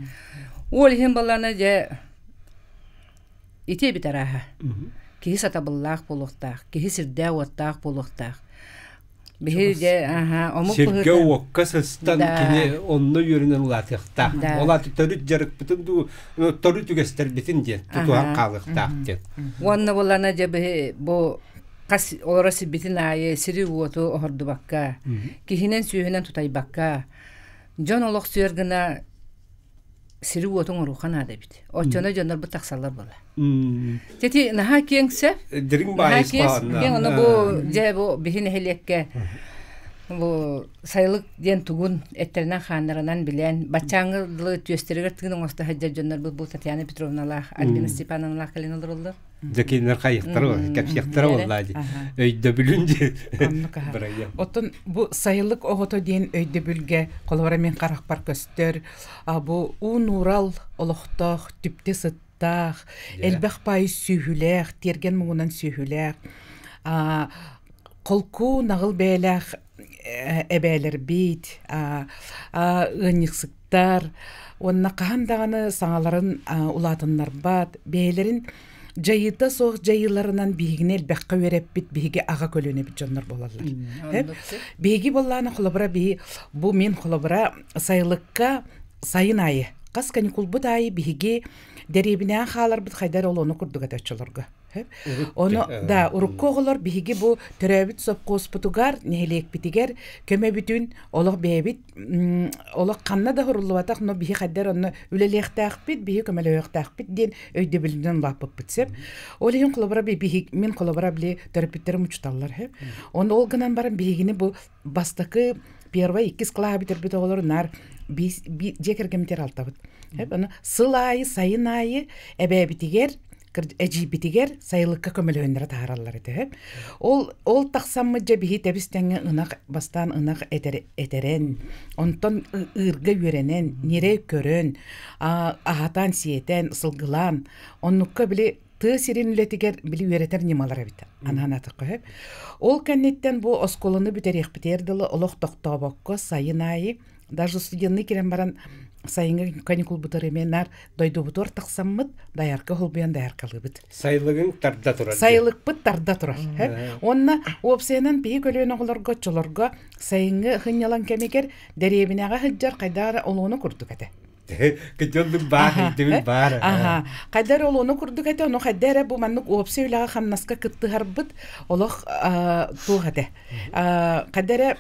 Ол иһин балана дьэ ити эбит арааһа. Киһи сатабыллаах буолуохтаах, киһи сирдээх-уоттаах буолуохтаах. Биһи дьэ аха омук Сиргэ-уокка сыстан кини онно үөрэнэн улаатыахтаах. Ол аата төрүт дьарыкпытын дуу, төрүт үгэстэрбитин диэн тутуһан хаалыахтаах диэн. Уонна булана дьэ биһи бу хас олоро сирбитин аайы сири-уоту оһордубакка, киһинэн-сүөһүнэн тутайбакка, дьон олохсуйар гына сири-уоту оҥоруохха наада эбит. Оччоно дьоннорбут тахсаллар буола. Тети наһаа киэҥ сөп. Дириҥ баайыс Киэҥ ону бу дьэ бу биһи нэһилиэккэ. Бу сайылык диэн тугун эттэринэн-хааннарынан билэн, баччааҥҥы дылы түөстэригэр тыын оҥосто сылдьар дьоннорбут бу Татьяна Петровналаах, Альбина Степановналаах кэлэн олороллор. Дьэ кинилэр хайыхтара кэпсиэхтэрэ буоллаа дии. Өйдөбүлүн дии. Оннук аха. Оттон бу сайылык оҕото диэн өйдөбүлгэ холобура мин харахпар көстөр, бу уу нуурал олохтоох түптэ сыттаах, элбэх паайы сүөһүлээх, тиэргэн муҥунан сүөһүлээх, холку наҕыл бэйэлээх эбээлэрбит, ыанньыксыттар уонна хаһан даҕаны саҥаларын улаатыннарбат, бэйэлэрин дьайыыта суох дьайыыларынан биһигини элбэххэ үөрэппит биһиги аҕа көлүөнэбит дьоннор буолаллар. Биһиги буоллаана холобура биһи бу мин холобура сайылыкка сайын аайы хас каникулбут аайы биһиги дэриэбинэҕэ хааларбыт хайдар ол ону курдук этэ оччолорго. Ону да урукку оҕолор биһиги бу төрөөбүт сопхуоспутугар, нэһилиэкпитигэр көмөбүтүн олох бэйэбит олох ханна да хуруллубатах, но биһи хайдар онно үлэлиэхтээхпит, биһи көмөлөһүөхтээхпит диэн өйдөбүлүнэн улааппыппыт сөп. Ол иһин холобура биһи мин холобура били төрөппүттэрим учуталлар сөп. Ону ол гынан баран биһигини бу бастакы первый иккис кылааһы бүтэрбит оҕолор наар дьиэ кэргэммитигэр алтабыт. Ону сыл аайы, сайын аайы эбээбитигэр эдьиийбитигэр сайылыкка көмөлөһөннөрө таһаараллар этэ. Ол ол тахсаммыт дьэ биһи тэбис тэҥҥэ ынах бастаан ынах этэр, этэрэн, онтон ыырга үөрэнэн, ньирэй көрөн, аһатан, сиэтэн, сылгылаан, оннукка били тыа сирин үлэтигэр били үөрэтэр ньымалар эбит анаан атахха. Ол кэнниттэн бу оскуоланы бүтэриэхпитигэр дылы олох тохтообокко сайын аайы даже студенныы кирэн баран сайыҥҥы каникулбутар эмиэ наар дойдубутугар тахсаммыт даярка холбуйан даяркалыыбыт. Сайылыгыҥ тарда турар. Сайылыкпыт тарда турар. Уонна уопсайынан биһи көлүөнэ оҕолорго оччолорго сайыҥҥы сынньалаҥ кэмигэр дэриэбинэҕэ сылдьар хайдах эрэ олуона курдук этэ. Кытыллык баар, өйдөбүл баар. Аха. Хайда эрэ олуона курдук этэ, ону хайда эрэ бу маннык уопсай үлэҕэ хамнаска кыттыһарбыт олох туох этэ. Хайда эрэ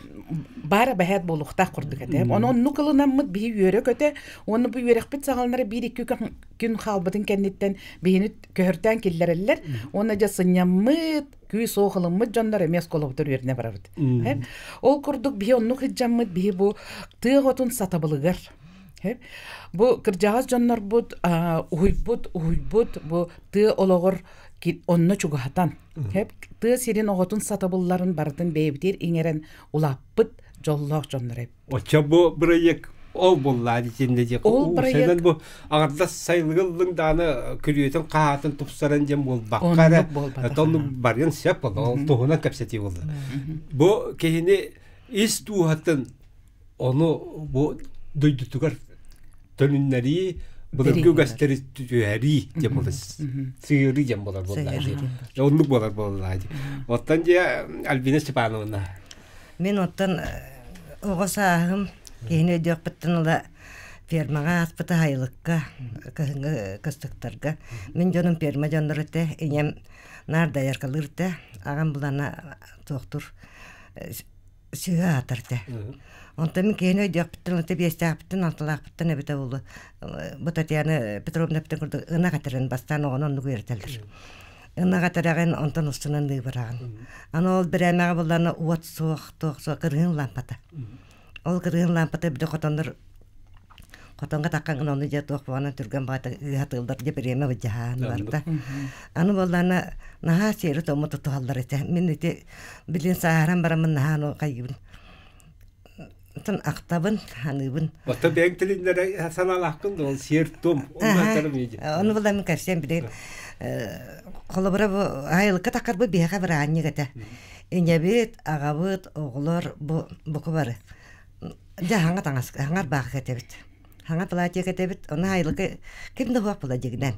баара бэһээт буолуохтаах курдук этэ. Ону оннук ылынаммыт биһи үөрэ-көтө уонна бу үөрэхпит саҕаланара биир-икки күн хаалбытын кэнниттэн биһини көһөртөөн киллэрэллэр. Уонна дьэ сынньаммыт, күүс-уох ылыммыт дьоннор эмиэ оскуолабытыгар үөрэнэ барабыт. Ол курдук биһи оннук сылдьаммыт биһи бу тыа оҕотун сатабылыгар бу кырдьаҕас дьоннорбут уһуйбут уһуйбут бу тыа олоҕор онно чугаһатан тыа сирин оҕотун сатабылларын барытын бэйэбитигэр иҥэрэн улааппыт дьоллоох дьоннор эбит. Оччо бу бырайыак ол буллаа дитиннэ диэх. Ол проект бу аҕардас сайылыгыллыҥ дааны күрүөтүн хаһаатын тупсаран диэн буолбакка эрэ тонну барыан сөп буолла. Ол туһунан кэпсэтии буолла. Бу киһини ис дууһатын ону бу дойдутугар төнүннэрии былыргы үгэстэри түһэрии диэн буолар сыырыы диэн буолар буоллаа дии оннук буолар буоллаа дии оттон дьэ Альбина Степановна мин оттон оҕо сааһым киһини өйдүөхпүттэн ыла фермаҕа ааспыта сайылыкка кыһыҥҥы кыстыктарга мин дьонум ферма дьонноро этэ ийэм наар дояркалыыр этэ аҕам булана туохтур сүһэ аатар этэ. Онтон мин киһини өйдүөхпүттэн, онто биэстээхпиттэн, алталаахпыттан эбитэ буолуо. Бу Татьяна Петровна эппитин курдук ынах этэрин бастаан оҕону оннук үөрэтэллэр. Ынах этэрэҕин, онтон устунан ныыбыраҕын. Аны ол бирээмэҕэ буллаҕына уот суох, туох суох, кырыһын лампата. Ол кырыһын лампата били хотоннор хотонго таххан ону дьэ туох буолан түргэн баҕата ыыһатыыллар дьэ бириэмэ былдьаһаан барда. Аны буоллаҕына наһаа сиэри-туому тутуһаллар этэ. Мин ити билин сааһыран бараммын наһаа ону хайыыбын. Оттон ахтабын, саныыбын. Оттон бэйэҥ тилиннэрэ санаалааххын да ол сиэр-туом Ону була мин кэпсиэм билигин холобура бу айылыкка таххарбыт биһиэхэ быраанньык этэ. Ийэбит, аҕабыт, оҕолор бу буку бары Дьэ хаҥа таҥас хаҥар баахы кэтэбит. Хаҥа платье кэтэбит. Ону айылыкка ким да суох була дьигинэн.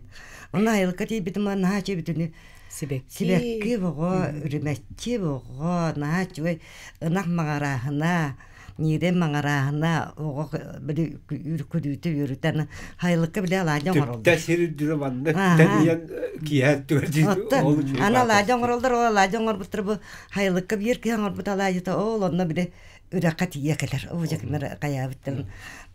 Ону айылыкка тиийбитим наһаа үчүгэй Сибэкки. Сибэкки боҕо, үрүмэччи боҕо, наһаа үчүгэй ынах маҥарааһына, ньиирэ маҥарааһына, оҕо били күлүүтэ үөрүтэн айылыкка били алаадьы оҥороллор. Түптэ сир үрдүнэ маннык тэнийэн киэһэ өттүгэр ол үчүгэй. Аны алаадьы оҥороллор, ол алаадьы оҥорбуттар бу айылыкка биир киһи оҥорбут алаадьыта ол онно били. Үрэххэ тиийэ кэлэр. Оо дьэ кимэр хайаабыттан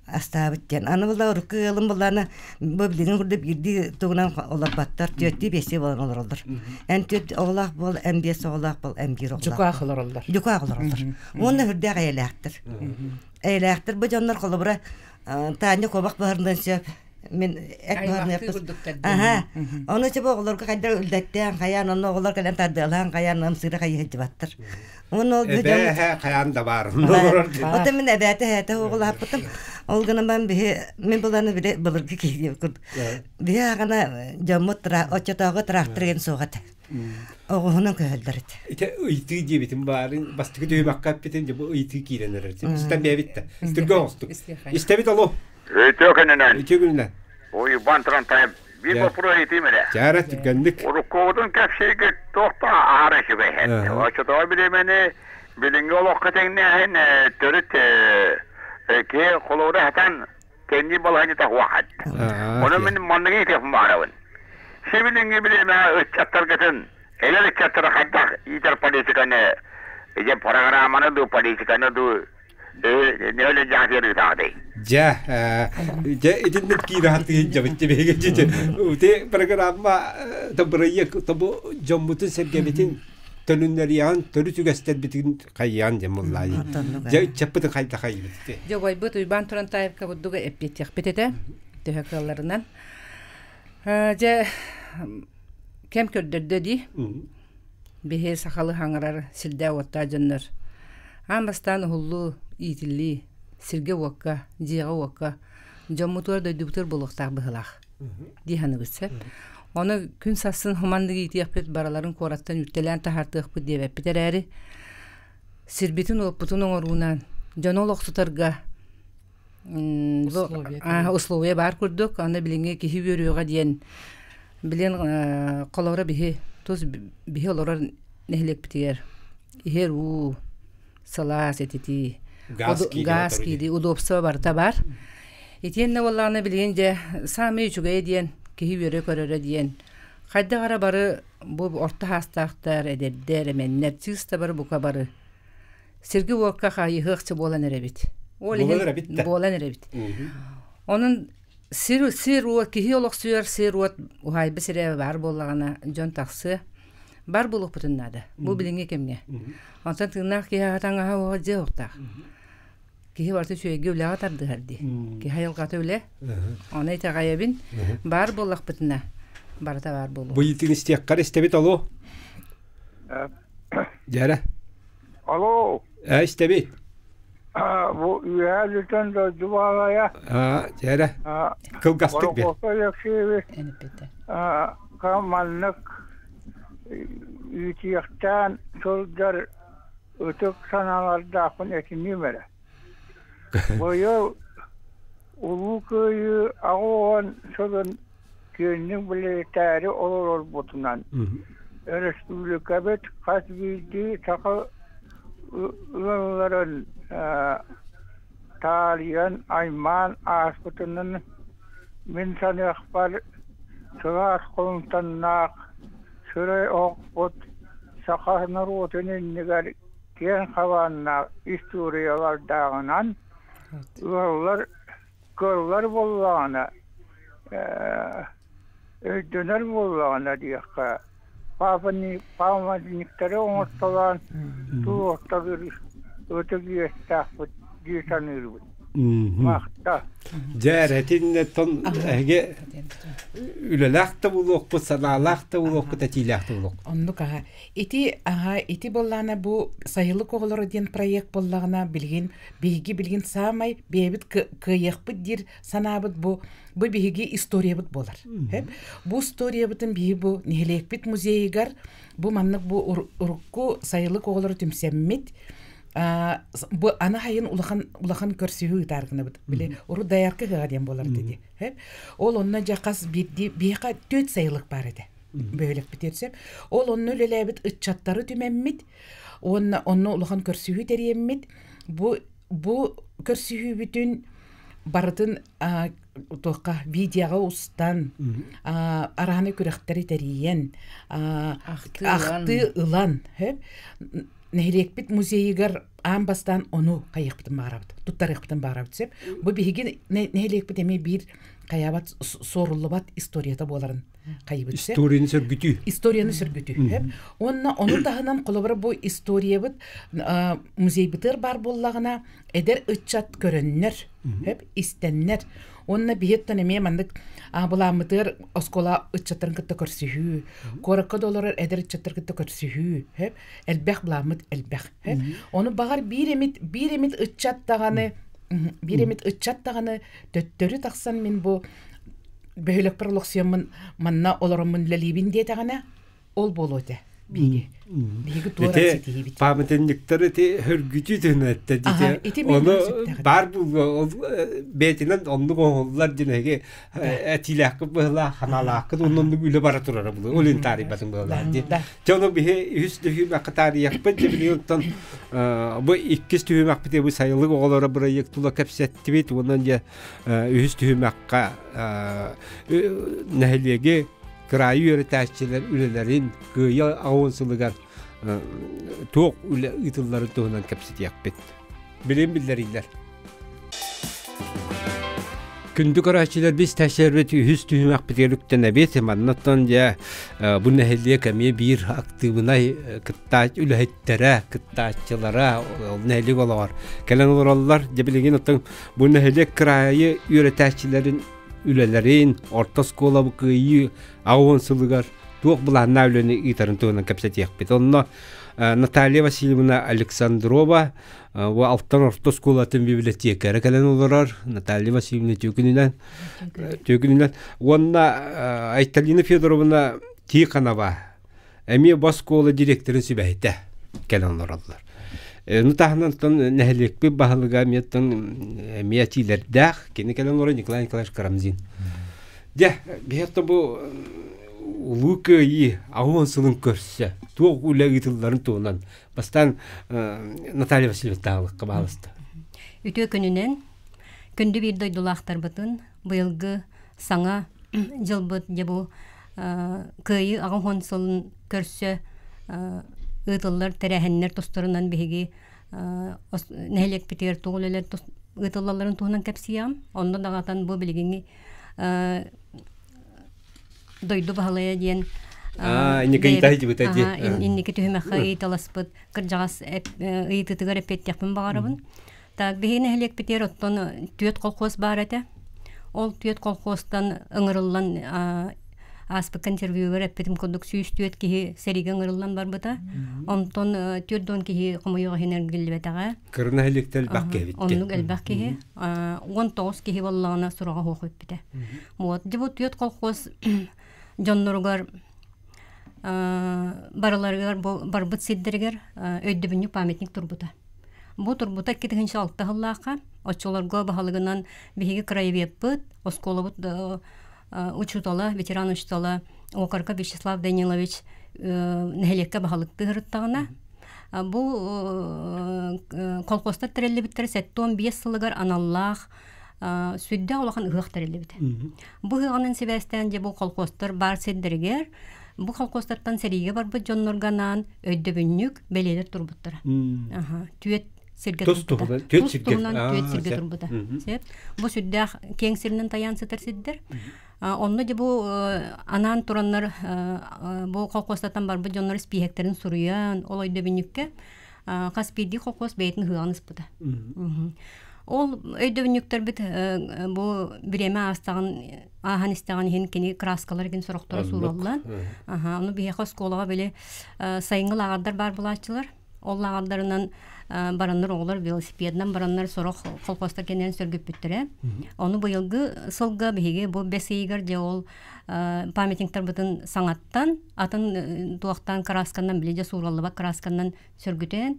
астаабыт диэн. Аны була урукку ыалым буллаана бу билигин курдук биирдии тугунан олорботтор, түөртүү биэстии буолан олороллор. Эн түөрт оҕолоох буол, эн биэс оҕолоох буол, эн биир оҕолоох. Дьукаах олороллор. Дьукаах олороллор. Уонна үрдээх эйэлээхтэр. Эйэлээхтэр бу дьоннор холобура Таня куобах баһарынан сөп мин эт баһарныахпыт. Аха. Ону чэ оҕолорго хайдах үллэттээн хайаан онно оҕолор кэлэн тардыалаан хайаан ымсыыра хайыһыдьыбаттар. Уонна ол Эбээ хайаан да баар. Ота мин эбээтэ эһээтэ оҕолааппытым. Ол гынан баран биһи мин быланы биле былыргы киһи курдук. Биһи аҕана дьоммут оччотооҕу трактор диэн суох этэ. Оҕуһунан көһөллөр этэ. Ити ыйытыы диэбитим баарын бастакы түһүмэххэ эппитим дьэ бу ыйытыы киирэн эрэр. Истэн бэйэбит да. Түргэн оҕустук. Истэбит алло. Үтүө күнүнэн. Үтүө күнүнэн. Уйбан Трантаев биир боппуруос ыйытыым эрэ. Чаара түргэнник. Уруккубутун кэпсииргит туох да аһара үчүгэй этэ. Оччотооҕу бириэмэни билиҥҥи олоххо тэҥнээһин төрүт киһи холобура сатаан тэннии балаһыанньата суох этэ. Ону мин манныгы ыйытыахпын баҕарабын. Сибилиҥҥи бириэмэҕэ ыччаттаргытын, эдэр ыччаттары хайдах иитэр политиканы, дьэ программаны дуу, политиканы дуу нөөлө дьаатыыр ыытаҕытый? Дьэ, дьэ итинник киирэ хатыйын дьабыт биһиги ити программа бырайыак тобу дьоммутун сэргэбитин төнүннэриэҕин төрүт үгэстэрбитин хайыан диэн буллаайы. Дьэ ыччаппытын хайда хайыбыт ити. Дьэ убайбыт Уйбаан Турантаевка бурдуга эппиэттиэхпит этэ төһө кыалларынан. Дьэ кэм көрдөрдө дии. Биһи сахалы хаҥарар сирдээх-уоттаах дьоннор аан бастаан уһуллуу, иитиллии, сиргэ-уокка, дьиэҕэ-уокка, дьоммутугар, дойдубутугар буолуохтаах быһыылаах дии саныыбыт сөп. Ону күн сарсын хуманнык иитиэхпит, барыларын куораттан үүттэлээн таһаартыахпыт диэбэппит эрээри, сирбитин-уоппутун оҥоруунан дьону олохсутарга условия баар курдук. Аны билиҥҥи киһи үөрүөҕэ диэн билин холобура биһи тус биһи олорор нэһилиэкпитигэр иһэр уу, сылаас ититии, гаас киирии, удобство барыта баар. Итиэннэ буоллаҕына билигин дьэ саамай үчүгэйэ диэн киһи үөрэ көрөрө диэн хайдах эрэ бары бу орто саастаахтар, эдэрдэр, эмэннэр чыыста бары бука бары сиргэ-уокка хайыһыахча буолан эрэбит. Ол иһин буолан эрэбит. Онон сир сир уот киһи олохсуйар сир уот уһаайба сирэ баар буоллаҕына дьон тахсыа. Бар буолуохпутун наада. Бу билиҥҥи кэмҥэ. Онтон тыыннаах киһи аһа-таҥаһа уоҕа дьиэ уохтаах. Киһи барыта үчүгэйгэ үлэҕэ тардыһар дии. Киһи айылҕата үлэ. Ону итэҕэйэбин. Баар буоллахпытына барыта баар буолуо. Бу иитин истиэххэр истэбит алло. Дьэрэ. Алло. Э, истэбит. Бу үөһээ бүтэн дойду баалайа. Дьэрэ. Кылгастык бер. Борокуоппай Алексеевич маннык иитиэхтээн сылдьар ытык санаалардаахпын этиниим эрэ. Быйыл Улуу Кыайыы 80 сылын киэҥник билэтээри олорорбутунан, өрөспүүбүлүкэбит хас биирдии саха ыалларын таарыйан, аймаан ааспытынан мин саныахпар, сылаас холумтаннаах сырай оһохпут саха норуотун иннигэр киэҥ хабааннаах историялардааҕынан ыаллар кыаллар буоллаҕына өйдөнөр буоллаҕына диэххэ памятниктары оҥортолоон туруорталыыр ытык иэстээхпит дии саныырбыт. Махта. Дьэ эрэтиннэтон эһиги үлэлээх да буолуохпут, санаалаах да буолуохпут, этиилээх да буолуохпут. Оннук аха. Ити аха ити буоллаҕына бу сайылык оҕолоро диэн проект буоллаҕына билигин биһиги билигин саамай бэйэбит кыайыахпыт диир санаабыт бу бу биһиги историябыт буолар. Бу историябытын биһи бу нэһилиэкпит музейыгар бу маннык бу урукку сайылык оҕолоро түмсэммит бу аны хайын улахан улахан көрсүһүү ыытаар гынабыт. Били урут доярка ыһыаҕа диэн буолар диди. Ол онно дьэ хас биирдии биһиэхэ түөрт сайылык баар этэ. Бөһүөлэкпитигэр сөп. Ол онно үлэлээбит ыччаттары түмэммит уонна онно улахан көрсүһүү тэрийэммит бу бу көрсүһүүбүтүн барытын туохха видеоҕа устан арааны күрэхтэри тэрийэн ахтыы ылан Нэһилиэкпит музейыгар аан бастаан ону хайыахпытын баҕарабыт, туттарыахпытын баҕарабыт сөп. Бу биһиги нэһилиэкпит эмиэ биир хайаабат суоруллубат историята буоларын хайыбыт сөп. Историяны сөргүтүү. Историяны сөргүтүү. Уонна ону таһынан холобура бу историябыт музейбытыгар баар буоллаҕына эдэр ыччат көрөннөр, истэннэр уонна биһиэттэн эмиэ маннык былааммытыгар оскуола ыччаттарын кытта көрсүһүү, куоракка да олорор эдэр ыччаттары кытта көрсүһүү, элбэх былааммыт элбэх. Ону баҕар биир эмит биир эмит ыччат даҕаны биир эмит ыччат даҕаны төттөрү тахсан мин бу бөһүөлэкпэр олохсуйаммын манна олороммун үлэлиибин диэтэҕинэ ол буолуо этэ биһиги биһиги туора ситиһиибит памятниктар ити хөргүтүү түһүнэттэ дите ону бар булга ол бээтинэн оннук оһоллар дин эһиги этиилээхкит быһылаах ханаалаахкыт оннук үлэ бара турара булу ол ин таарыйбатын быһылаах ди Дьэ ону биһи үһүс түһүмэххэ таарыйахпыт. Дьэ билигин оттон бу иккис түһүмэхпит бу сайылык оҕолоро бырайыак тула кэпсэттибит. Уонна дьэ үһүс түһүмэххэ нэһилиэги кыраайы үөрэтээччилэр үлэлэрин кыайа аҕыс сылыгар туох үлэ ыытылларын туһунан кэпсэтиэхпит. Билин биллэриллэр. Күндү көрөөччүлэр біз тәшербит үһүс түһүмэхпитигэр үктэнэбит. Маннаттан дьэ бу нэһилиэк эмиэ биир актыыбынай кыттаач үлэһиттэрэ, кыттааччылара ол нэһилиэк олоҕор кэлэн олороллор. Дьэ билигин оттон бу нэһилиэк кыраайы үөрэтээччилэрин үлэлэрин орто оскуола кыайыы аҕыс уон сылыгар туох былааннаах үлэни ыытарын туһунан кэпсэтиэхпит. Онно Наталья Васильевна Александрова Бу Алтан орто оскуолатын библиотекара кэлэн олорор Наталья Васильевна Түкүнүнэн Түкүнүнэн уонна Айталина Федоровна Тихонова эмиэ бу оскуола директорын сүбэһитэ кэлэн олороллор. Ну таһынан нэһилиэкпит баһылыга эмиэ эмиэ этиилэрдээх кини кэлэн олорор Николай Николаевич Карамзин. Дьэ, биһиэхэ бу Улуу Кыайыы 80 сылын көрсө туох үлэ ыытылларын туһунан Бастаан Наталья Васильевна таалыкка баалыста. Үтүө күнүнэн күндү биир дойдулаахтарбытын быйылгы саҥа дьылбыт дьэ бу Кыайыы 80 сылын көрсө ыытыллар тэрээһиннэр тустарынан биһиги нэһилиэкпитигэр тугу үлэлэр ыытыллалларын туһунан кэпсиэҕим. Онно даҕатан бу билигиҥҥи дойду баһылайа диэн инники түһүмэххэ ыйыталаспыт кырдьаҕас ыйытыытыгар эппиэттиэхпин баҕарабын. Так биһиги нэһилиэкпитигэр оттон түөрт колхоз баар этэ. Ол түөрт колхозтан ыҥырыллан ааспыкка интервьюгар эппитим курдук 104 киһи сэриигэ ыҥырыллан барбыта. Онтон 40 киһи хомойуох иһин эргиллибэтэҕэ. Кыра нэһилиэктэ элбэх киһи Оннук элбэх киһи. 19 киһи буоллаҕына сураҕа суох бүппүтэ. Вот дьэ бу түөрт колхоз дьонноругар барыларыгар барбыт сирдэригэр өйдөбүнньүк памятник турбута. Бу турбута 2006 сыллаахха оччолорго баһылыгынан биһиги краеведпыт, оскуолабыт учуутала, ветеран учуутала Окорко Вячеслав Данилович нэһилиэккэ баһылыктыы сырыттаҕына бу колхозтар тэриллибиттэрэ 75 сылыгар аналлаах сүрдээх улахан ыһыах тэриллибитэ. Бу ыһыаҕынан сибээстээн дьэ бу колхозтар баар сирдэригэр бу колхозтартан сэриигэ барбыт дьоннорго анаан өйдөбүнньүк бэлиэлэр турбуттара. Түөт сиргэ турбута. Түөт сиргэ. Түөт сиргэ турбута. Бу сүрдээх киэҥ сиринэн тайаан сытар сирдэр. Онно дьэ бу анаан тураннар бу колхозтартан барбыт дьоннор испииһэктэрин суруйан ол өйдөбүнньүккэ хас биирдии колхоз бэйэтин ыһыаҕын ыспыта. Ол өйдөбүнньүктэрбит бу бириэмэ аастаҕын ааһан истэҕин иһин кини краскалар игин сорохторо суураллан. Аха, ону биһиэхэ оскуолаҕа били сайыҥҥы лааҕырдар баар булааччылар. Ол лааҕырдарынан бараннар оҕолор велосипедынан бараннар сорох колхозтар кэннинэн сөргүппүттэрэ. Ону быйылгы сылга биһиги бу бэс ыйыгар дьэ ол памятниктарбытын саҥаттан атын туохтаан красканан били дьэ суураллыбат красканан сөргүтэн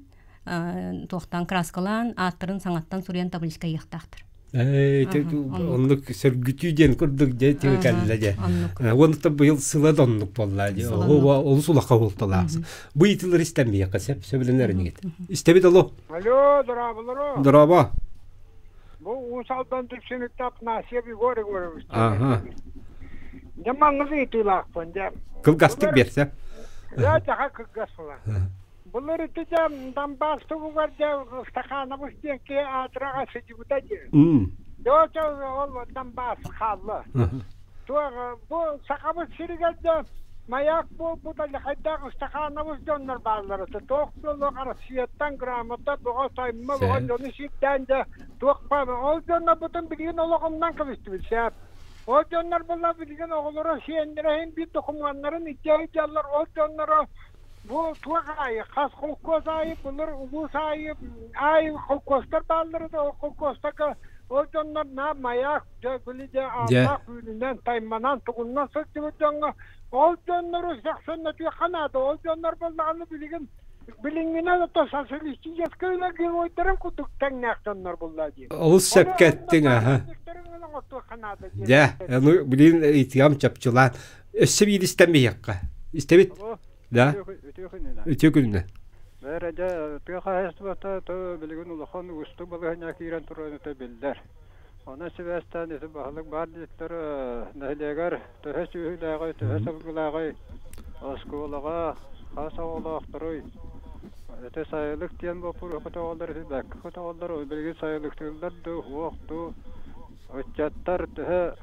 туохтаан краскалаан ааттарын саҥаттан суруйан табличка ыйыахтаахтар. Оннук сөргүтүү диэн курдук дьэ тиэ кэллэ дьэ. Уонна быйыл сыла да оннук буолла дьэ. Олус улахан буолталаах. Бу ыйытылар истэммиэххэ сөп сөбүлэнэр инигит. Истэбит алло. Алло, дорооболоро. Дорообо. Бу Уус Алдан Дүпсүнүттэ Афанасьев Егор Егорович. Ага. Дьэ маҥҥыз ыйытыылаахпын дьэ. Кылгастык берсе. Дьэ, дьаха кылгас була. Былыр ити дьэ Донбасс туһугар дьэ Стаханович диэн киһи аатыраҕа сылдьыбыта дии. Дьэ ол Донбасс хаалла. Туох бу Сахабыт сиригэр дьэ маяк буолбут хайдах Стаханович дьоннор бааллар этэ. Туох буолуох Россияттан грамота бөҕө таймма бөҕө дьону сирдээн дьэ туох баар ол дьоннорбутун билигин олоҕунан кэбистибит сөп. Ол дьоннор буолла билигин оҕолоро сиэннэрэ иһин биир докумуоннарын илдьэ сылдьаллар ол дьонноро Бу туох аайы, хас холкуос аайы, былыр улуус аайы аайы холкуостар бааллара да, ол холкуостарга ол дьоннор наа маяк, дьэ, били дьэ ааллаах үүнүнэн, тайманан, тугунан сылдьыбыт дьоҥҥо ол дьоннору сөхсөннөтүөххэ наада. Ол дьоннор буоллаҕына билигин билиҥҥинэн ото социалистическай үлэ геройдарын курдук тэҥнээх дьоннор булла дии. Олус сөпкө эттиҥ, аха. Дьэ, ону билигин ыйытыам чопчулаан. Өссө биир истэн биһиэххэ. Истэбит? Да? Үтүө күнүнэн. Үтүө күнүнэн. Бээрэ дьэ, тыа хаһаайыстыбата то билигин улахан уустук балаһыанньа киирэн турарын өтө биллэр. Онон сибээстээн ити баһылык баар диэттэр нэһилиэгэр төһө сүөһүлээҕий, төһө сылгылааҕый, оскуолаҕа хас оҕолоохторуй, ити сайылык диэн боппуруоһу көтөҕөллөр, ити бэккэ көтөҕөллөр, билигин сайылыктыыллар дуу, суох дуу, Ыччаттар төһө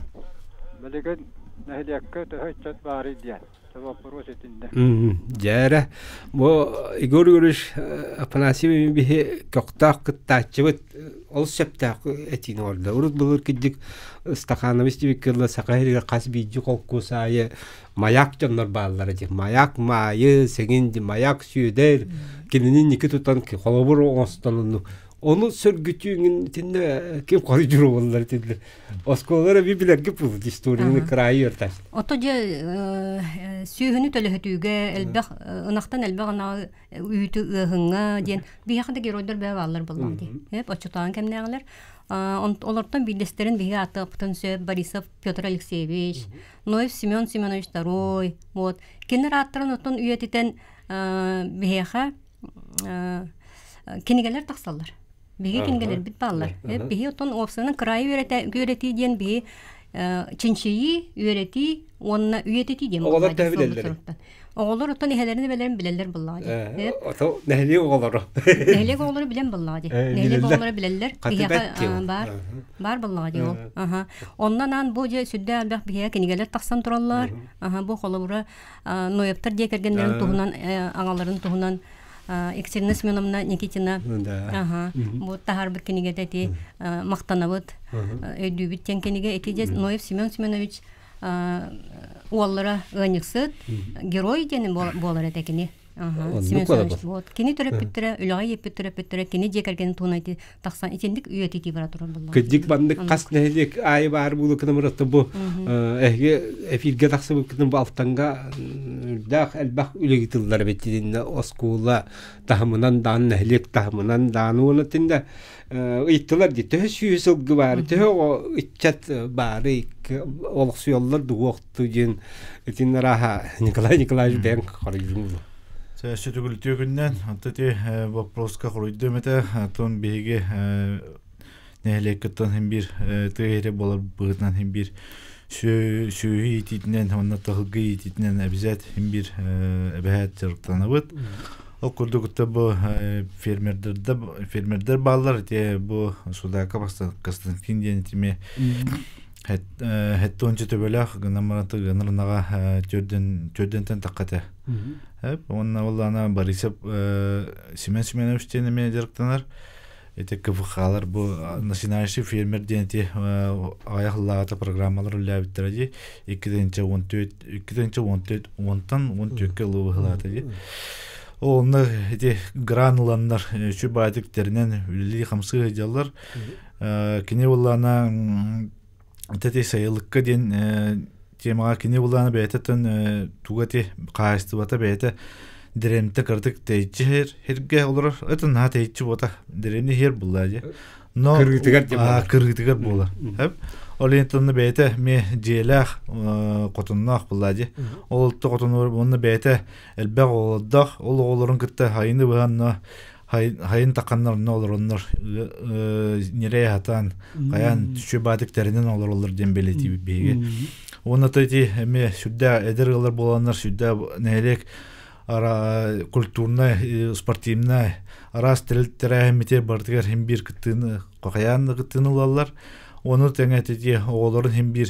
билигин нэһилиэккэ төһө ыччат баарый диэн боппуруос итиннэ. Дьээрэ, бу Егор Егорович Афанасьев биһи көхтөөх кыттааччыбыт ол сөптөөх этиини оҥордо. Урут былыр кырдьык Стаханович диэбиккэ Саха сиригэр хас биирдии холкуос аайы маяк дьоннор бааллара дии. Маяк Маайы, Сэҥин, Маяк Сүөдэр кинини ники тутан холобур оҥостон Ону сөргүтүүҥүн итиннэ ким хоруйдуур буоллар итиннэ. Оскуолалар эби билэргэ буолбут историяны кыраайы үөртэр. Ото дьэ сүөһүнү төлөһөтүүгэ элбэх ынахтан элбэх ынаҕы үүтү ыаһыҥҥа диэн биһиэхэ да геройдар бэйэ бааллар буоллаҕа дии. Эп оччотооҕун кэмнээҕилэр. Олортон биирдэстэрин биһиги ааттыахпытын сөп Борисов Петр Алексеевич, Ноев Семен Семенович Второй, вот. Кинилэр ааттарын оттон үйэтитэн биһиэхэ кинигэлэр тахсаллар. Биһиги кинигэлэрбит бааллар. Биһи оттон уопсайынан кыраайы үөрэтии диэн биһи чинчийии, үөрэтии уонна үйэтитии диэн Оҕолор төһө билэллэр? Оҕолор оттон эһэлэрин эбэлэрин билэллэр буоллаҕа дии. Ото нэһилиэк оҕолоро. Нэһилиэк оҕолоро билэн буоллаҕа дии. Нэһилиэк оҕолоро билэллэр. Биһиэхэ баар. Баар буоллаҕа дии ол. Аха. Онно анаан бу дьэ сүрдээх элбэх биһиэхэ кинигэлэр тахсан тураллар. Аха бу холобура Ноевтар дьиэ кэргэннэрин туһунан аҕаларын туһунан Екатерина Семеновна Никитина бу таһаарбыт кинигэтэ ити махтанабыт өйдүүбүт диэн кинигэ ити дьэ Ноев Семен Семенович уоллара ыанньыксыт герой диэн буолар этэ кини Семен Семенович вот кини төрөппүттэрэ үлэҕэ иэппит төрөппүттэрэ кини дьиэ кэргэнин туһунан ити тахсан итинник үйэтитии бара турар буолла. Кырдьык маннык хас нэһилиэк аайы баар буолуккунамырата бу эһиги эфиргэ тахсыбыккытын бу Алтанга үрдээх элбэх үлэ ыытыллар эбит итиннэ оскуола таһымынан даан нэһилиэк таһымынан даан уонна итиннэ ыйыттылар дии төһө сүүс сылгы баары төһө оҕо ыччат баары олохсуйаллар дуокту диэн итин арааһа Николай Николаевич бэйэҥ хоруйдуҥ Сөтүгүлүтүө күннэн, онто ити вопроска хоруйдуом этэ. Оттон биһиги нэһилиэккиттэн хин биир тыа иһирэ буолар быһыытынан хин биир сүөһү иитиитинэн уонна тыһылгы иитиитинэн эбизэт хин биир эбэһээт дьарыктанабыт. Ол курдук бу фермердерде фермердер бааллар ити бу Судака Константин диэн итими Хэттуонча төбөлөөх гынан баран гынар ынаҕа төрдүнтэн таххата. Уонна ол ана Борисов Семен Семенович диэн эмиэ дьарыктанар. Ити КФХ-лар бу начинающий фермер диэн ити аҕыйах сыллааҕыта программалар үлэлээбиттэрэ дии. 2014 2014 уонтан 14-кэ ылыы быһыылаата дии. Ол онно ити гран ыланнар үчү баайтык тэринэн үлэлии-хамсыы сылдьаллар. Кини буллаана ити сайылыкка диэн темаҕа кини буллаана бэйэтэ туга ти хаһаайыстыбата бэйэтэ дэриэбинэтэ кыратык тэйиччи сиргэ олорор это наһаа тэйиччи буота дэриэбинэ иһэр буллаа дии но кырыытыгар кырыытыгар буолар ол иһин онно бэйэтэ эмиэ дьиэлээх хотонноох буллаа дии ол хотонугар уонна бэйэтэ элбэх оҕолордоох ол оҕолорун кытта хайыны быһан хайын тахханнар онно олороннор ньирэй аһатан хайаан түчү баатык тэринэн олороллор диэн бэлиэтиибит биһиги уонна то ити эмиэ сүрдээх эдэр ыаллар буоланнар сүрдээх нэһилиэк ара культурнай, спортивнай араас тэрээһиммитигэр барытыгар хин биир кыттыыны хахайаан кыттыыны ылаллар. Ону тэҥэ ити оҕолорун хин биир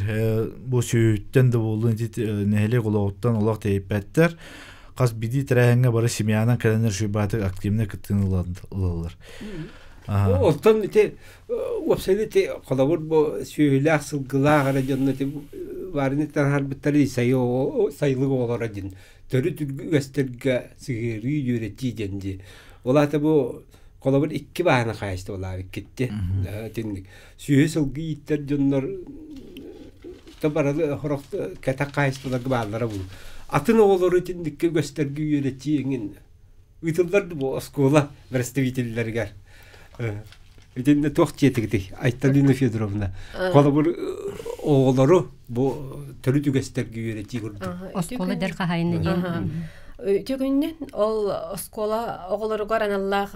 бу сүөһүттэн да буоллун ити нэһилиэк олоҕуттан олох тэйиппэттэр. Хас биирдии тэрээһиҥҥэ бары семьянан кэлэннэр шуйбаатык активнай кыттыыны ылаллар. Оттон ити уопсайынан ити холобур бу сүөһүлээх сылгылаах эрэ дьонно ити баарыны таһаарбыттары сайылык оҕолоро диэн төрүт үгэстэргэ сыһыарыы үөрэтии диэн дии. Ол аата бу холобур икки баһана хаайыстыбалаабыт китти. Итинник сүөһү сылгы ииттэр дьоннор то баралы хорох кэтэх хаайыстыбаларга бааллара бу. Атын оҕолору итинникке үгэстэргэ үөрэтии эҥин ыытыллар бу оскуола представителлэригэр. Итиннэ туох дьиэтигитий Айталина Федоровна? Холобур оҕолору бу төрүт үгэстэргэ үөрэтии курдук. Оскуола дэр хаһайына диэн. Үтүө күннэн ол оскуола оҕолоругар аналлаах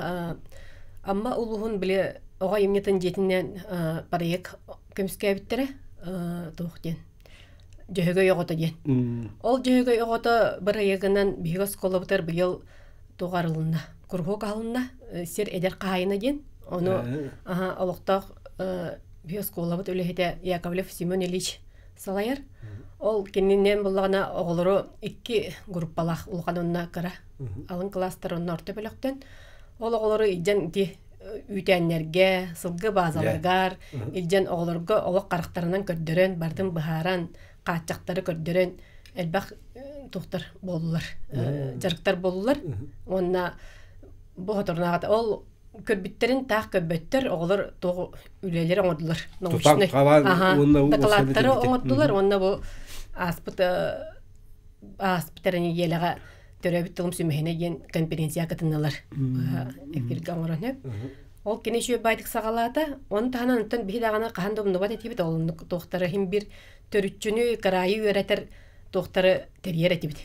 Амма улууһун били оҕо айымньытын дьиэтинэн проект көмүскээбиттэрэ туох диэн Дьөһөгөй оҕото диэн. Ол Дьөһөгөй оҕото бырайыагынан биһиги оскуолабытыгар быйыл туох арылынна? Куруһуок аһылынна. Сир эдэр хаһаайына диэн. Ону олохтоох биһи оскуолабыт үлэһитэ Яковлев Семен Ильич салайар. Ол кининэн буллаҕына оҕолору икки группалаах улахан уонна кыра алын класстар онно орто бөлөхтөн ол оҕолору илдьэн ити үүтээннэргэ, сылгы баазаларыгар илдьэн оҕолорго олох харахтарынан көрдөрөн, барытын быһааран, хааччахтары көрдөрөн элбэх туохтар буоллулар, дьарыктар буоллулар. Уонна бу хоторунааҕыта ол көрбүттэрин таах көрбөттөр, оҕолор туох үлэлэри оҥордулар. Научнай. Дакылааттары оҥордулар уонна бу ааспыт ааспыт эрэ нэдиэлэҕэ төрөөбүт тылым сүмэһинэ диэн конференция кытыннылар эфиргэ оҥорон сөп. Ол кини үчүгэй баайдык саҕалаата. Ону таһынан онтон биһи даҕаны хаһан да умнубат этибит. Ол оннук туохтары иһин бир төрүччүнү, кыраайы үөрэтэр туохтары тэрийэр этибит.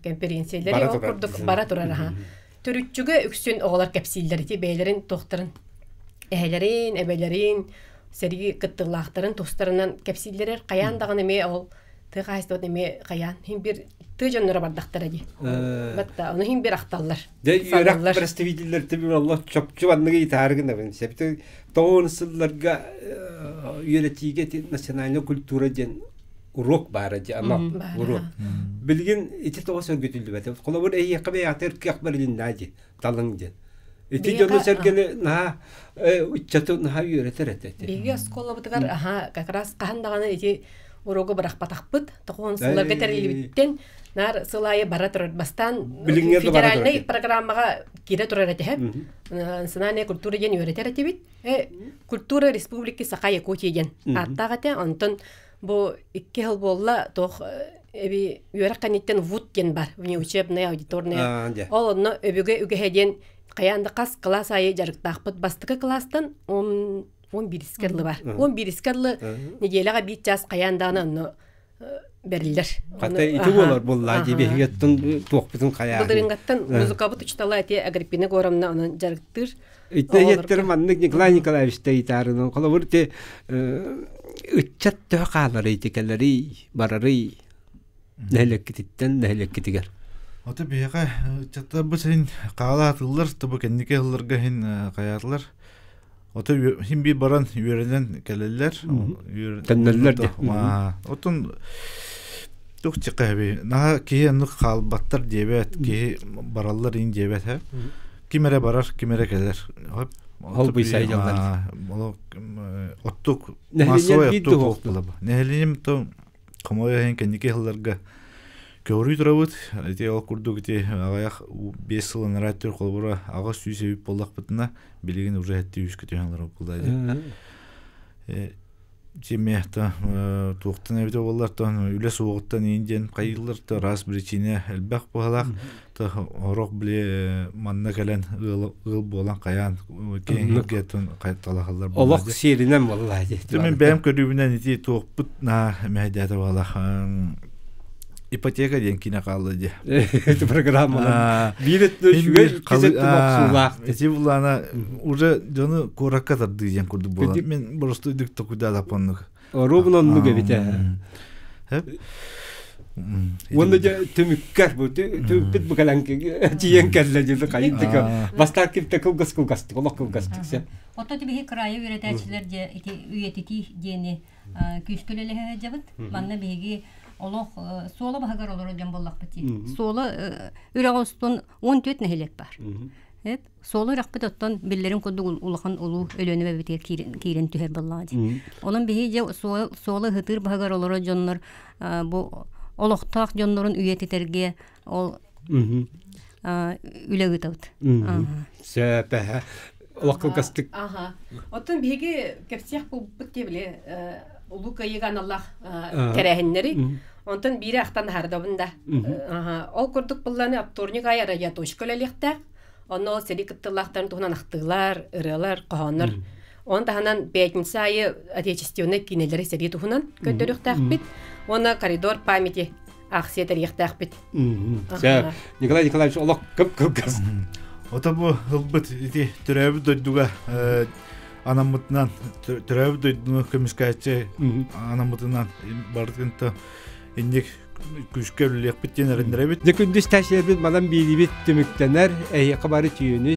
Конференциялары ол курдук бара турар. Аха. Төрүччүгэ үксүн оҕолор кэпсииллэр ити бэйэлэрин туохтарын эһэлэрин, эбэлэрин, сэрии кыттыылаахтарын тустарынан кэпсииллэрэр. Хайаан даҕаны эмиэ ол тыа хаһаайыстыбатын эмиэ хайаан иһин бир тыа дьонноро бардахтара дии. Батта ону иһин бир ахталлар. Дьэ үөрэх представителлэр түбүн олох чопчу манныгы итааргынабын. Себети тоҕуон сылларга үөрэтиигэ национальная культура диэн урок баара дии анал урок. Билигин ити тоҕо сөргүтүллүбэтэ. Холобур эйиэхэ бэйэҕитэ кыах бэрилиннээ дии талыҥ диэн. Ити дьону сэргэни наһаа ыччаты наһаа үөрэтэр этэ. Биһиги оскуолабытыгар аха как раз хаһан даҕаны ити уруогу бырахпатахпыт. Тоҕуон сылларга тэриллибиттэн наар сыл аайы бара турар. Бастаан федеральнай программаҕа киирэ турар этэ. Национальная культура диэн үөрэтэр этибит. Культура Республики Саха Якутия диэн ааттаах этэ. Онтон бу икки сыл буолла туох эби үөрэх кэнниттэн ВУД диэн бар внеучебная аудиторная ол онно өбүгэ үгэһэ диэн хайаан да хас кылаас аайы дьарыктаахпыт бастакы кылаастан он биирискэ дылы бар он биирискэ дылы неделяҕа биир чаас хайаан даҕаны онно бэриллэр Хата ити буолар буоллаа дии биһигиттэн туохпутун хайаан Былырыҥҥаттан музыкабыт учутала ити Агриппина Горовна онон дьарыктыыр Итте иһиттэр маннык Николай Николаевич тайытаарынан холобур ити ыччат төһө хааларый ити кэлэрий барарый нэһилиэккититтэн нэһилиэккитигэр Ото биһиэхэ ыччаттарбыт син хаалаатыллар, тобу кэнники ылларга иһин хайаатылар. Ото хин бир баран үөрэнэн кэлэллэр. Төннөллөр де. Отон тух чыкаби наха киһи оннук хаалбаттар диэбэт, киһи бараллар ин диэбэт һэ. Ким эрэ барар, ким эрэ кэлэр. Ол быйсай дьаллар. Оттук массовай оттук Нэһилиэнньэм то хомойо иһин кэнники сылларга көҕүрүү турабыт. Ити ол курдук ити аҕыйах 5 сыл анараа өттүгэр холобура 800 эбит буоллахпытына билигин уже 700 көтүһэн олорор буолла Тиме та туохтан эбитэ буоллар тон үлэ суоҕуттан иин диэн хайыыллар та раз причина элбэх быһалаах та орох били манна кэлэн ыал ыал буолан хайаан киэҥ тон талахаллар олох сиэринэн буолла дии мен бэйэм көрүүбүнэн ити туохпут на мэһэйдээтэ буолах ипотека диэн киинэ хаалла дии программалар биир өттүнэн үчүгэй иккис өттүнэн охсуулаах ити булаана уже дьону куоракка тардыы диэн курдук буолан мен просто идик токудаалаппаннык оруобун оннук эбит. Уонна дьэ түмүккэр бу түмүкпүт бу кэлэн тиийэн кэллэ дьылы хайдык бастаан кимтэ кылгас кылгастык олох кылгастык сэ. Ото биһи кыраайы үөрэтээччилэр дьэ ити үйэтитии диэни күүскэ үлэлэһэ сылдьабыт. Манна биһиги олох суола баһыгар олорор дьон буоллахпыт дии. Суола үрэҕи устун 14 нэһилиэк бар. Суолу үрэхпит оттон биллэрин курдук улахан улуу Өлүөнэ эбэтигэр киирэн түһэр буоллаҕа дии. Онон биһи дьэ суолу ыһытыыр баһыгар олорор дьоннор бу олохтоох дьоннорун үйэтитэргэ ол үлэ ыытабыт. Сөп эһэ. Олох кылгастык. Аха. Оттон биһиги кэпсиэх буолбут дии били Улуу Кыайыыга аналлаах тэрээһиннэри. Онтон биири ахтан аһардабын да. Ол курдук былланы вторник айы радиоточка үлэлиэхтээх. Онно ол сэрии кыттыылаахтарын туһунан ахтыылар, ырыалар, хоһооннор. Оны таһынан пятница айы отечественнай киинэлэри сэрии туһунан көрдөрүөхтээхпит. Уонна коридор памяти аахсыйа тэрийиэхтээхпит. Сөп. Николай Николаевич олох кып-кылгас. Ото бу ылбыт ити төрөөбүт дойдуга анаммытынан төрөөбүт дойдуну көмүскээччи анаммытынан барытын инник күүскэ үлэлиэхпит диэн эрэннэрэбит. Дьэ күндүс тәшиэбит манан биирибит түмүктэнэр, эһиэхэ бары түйүнү.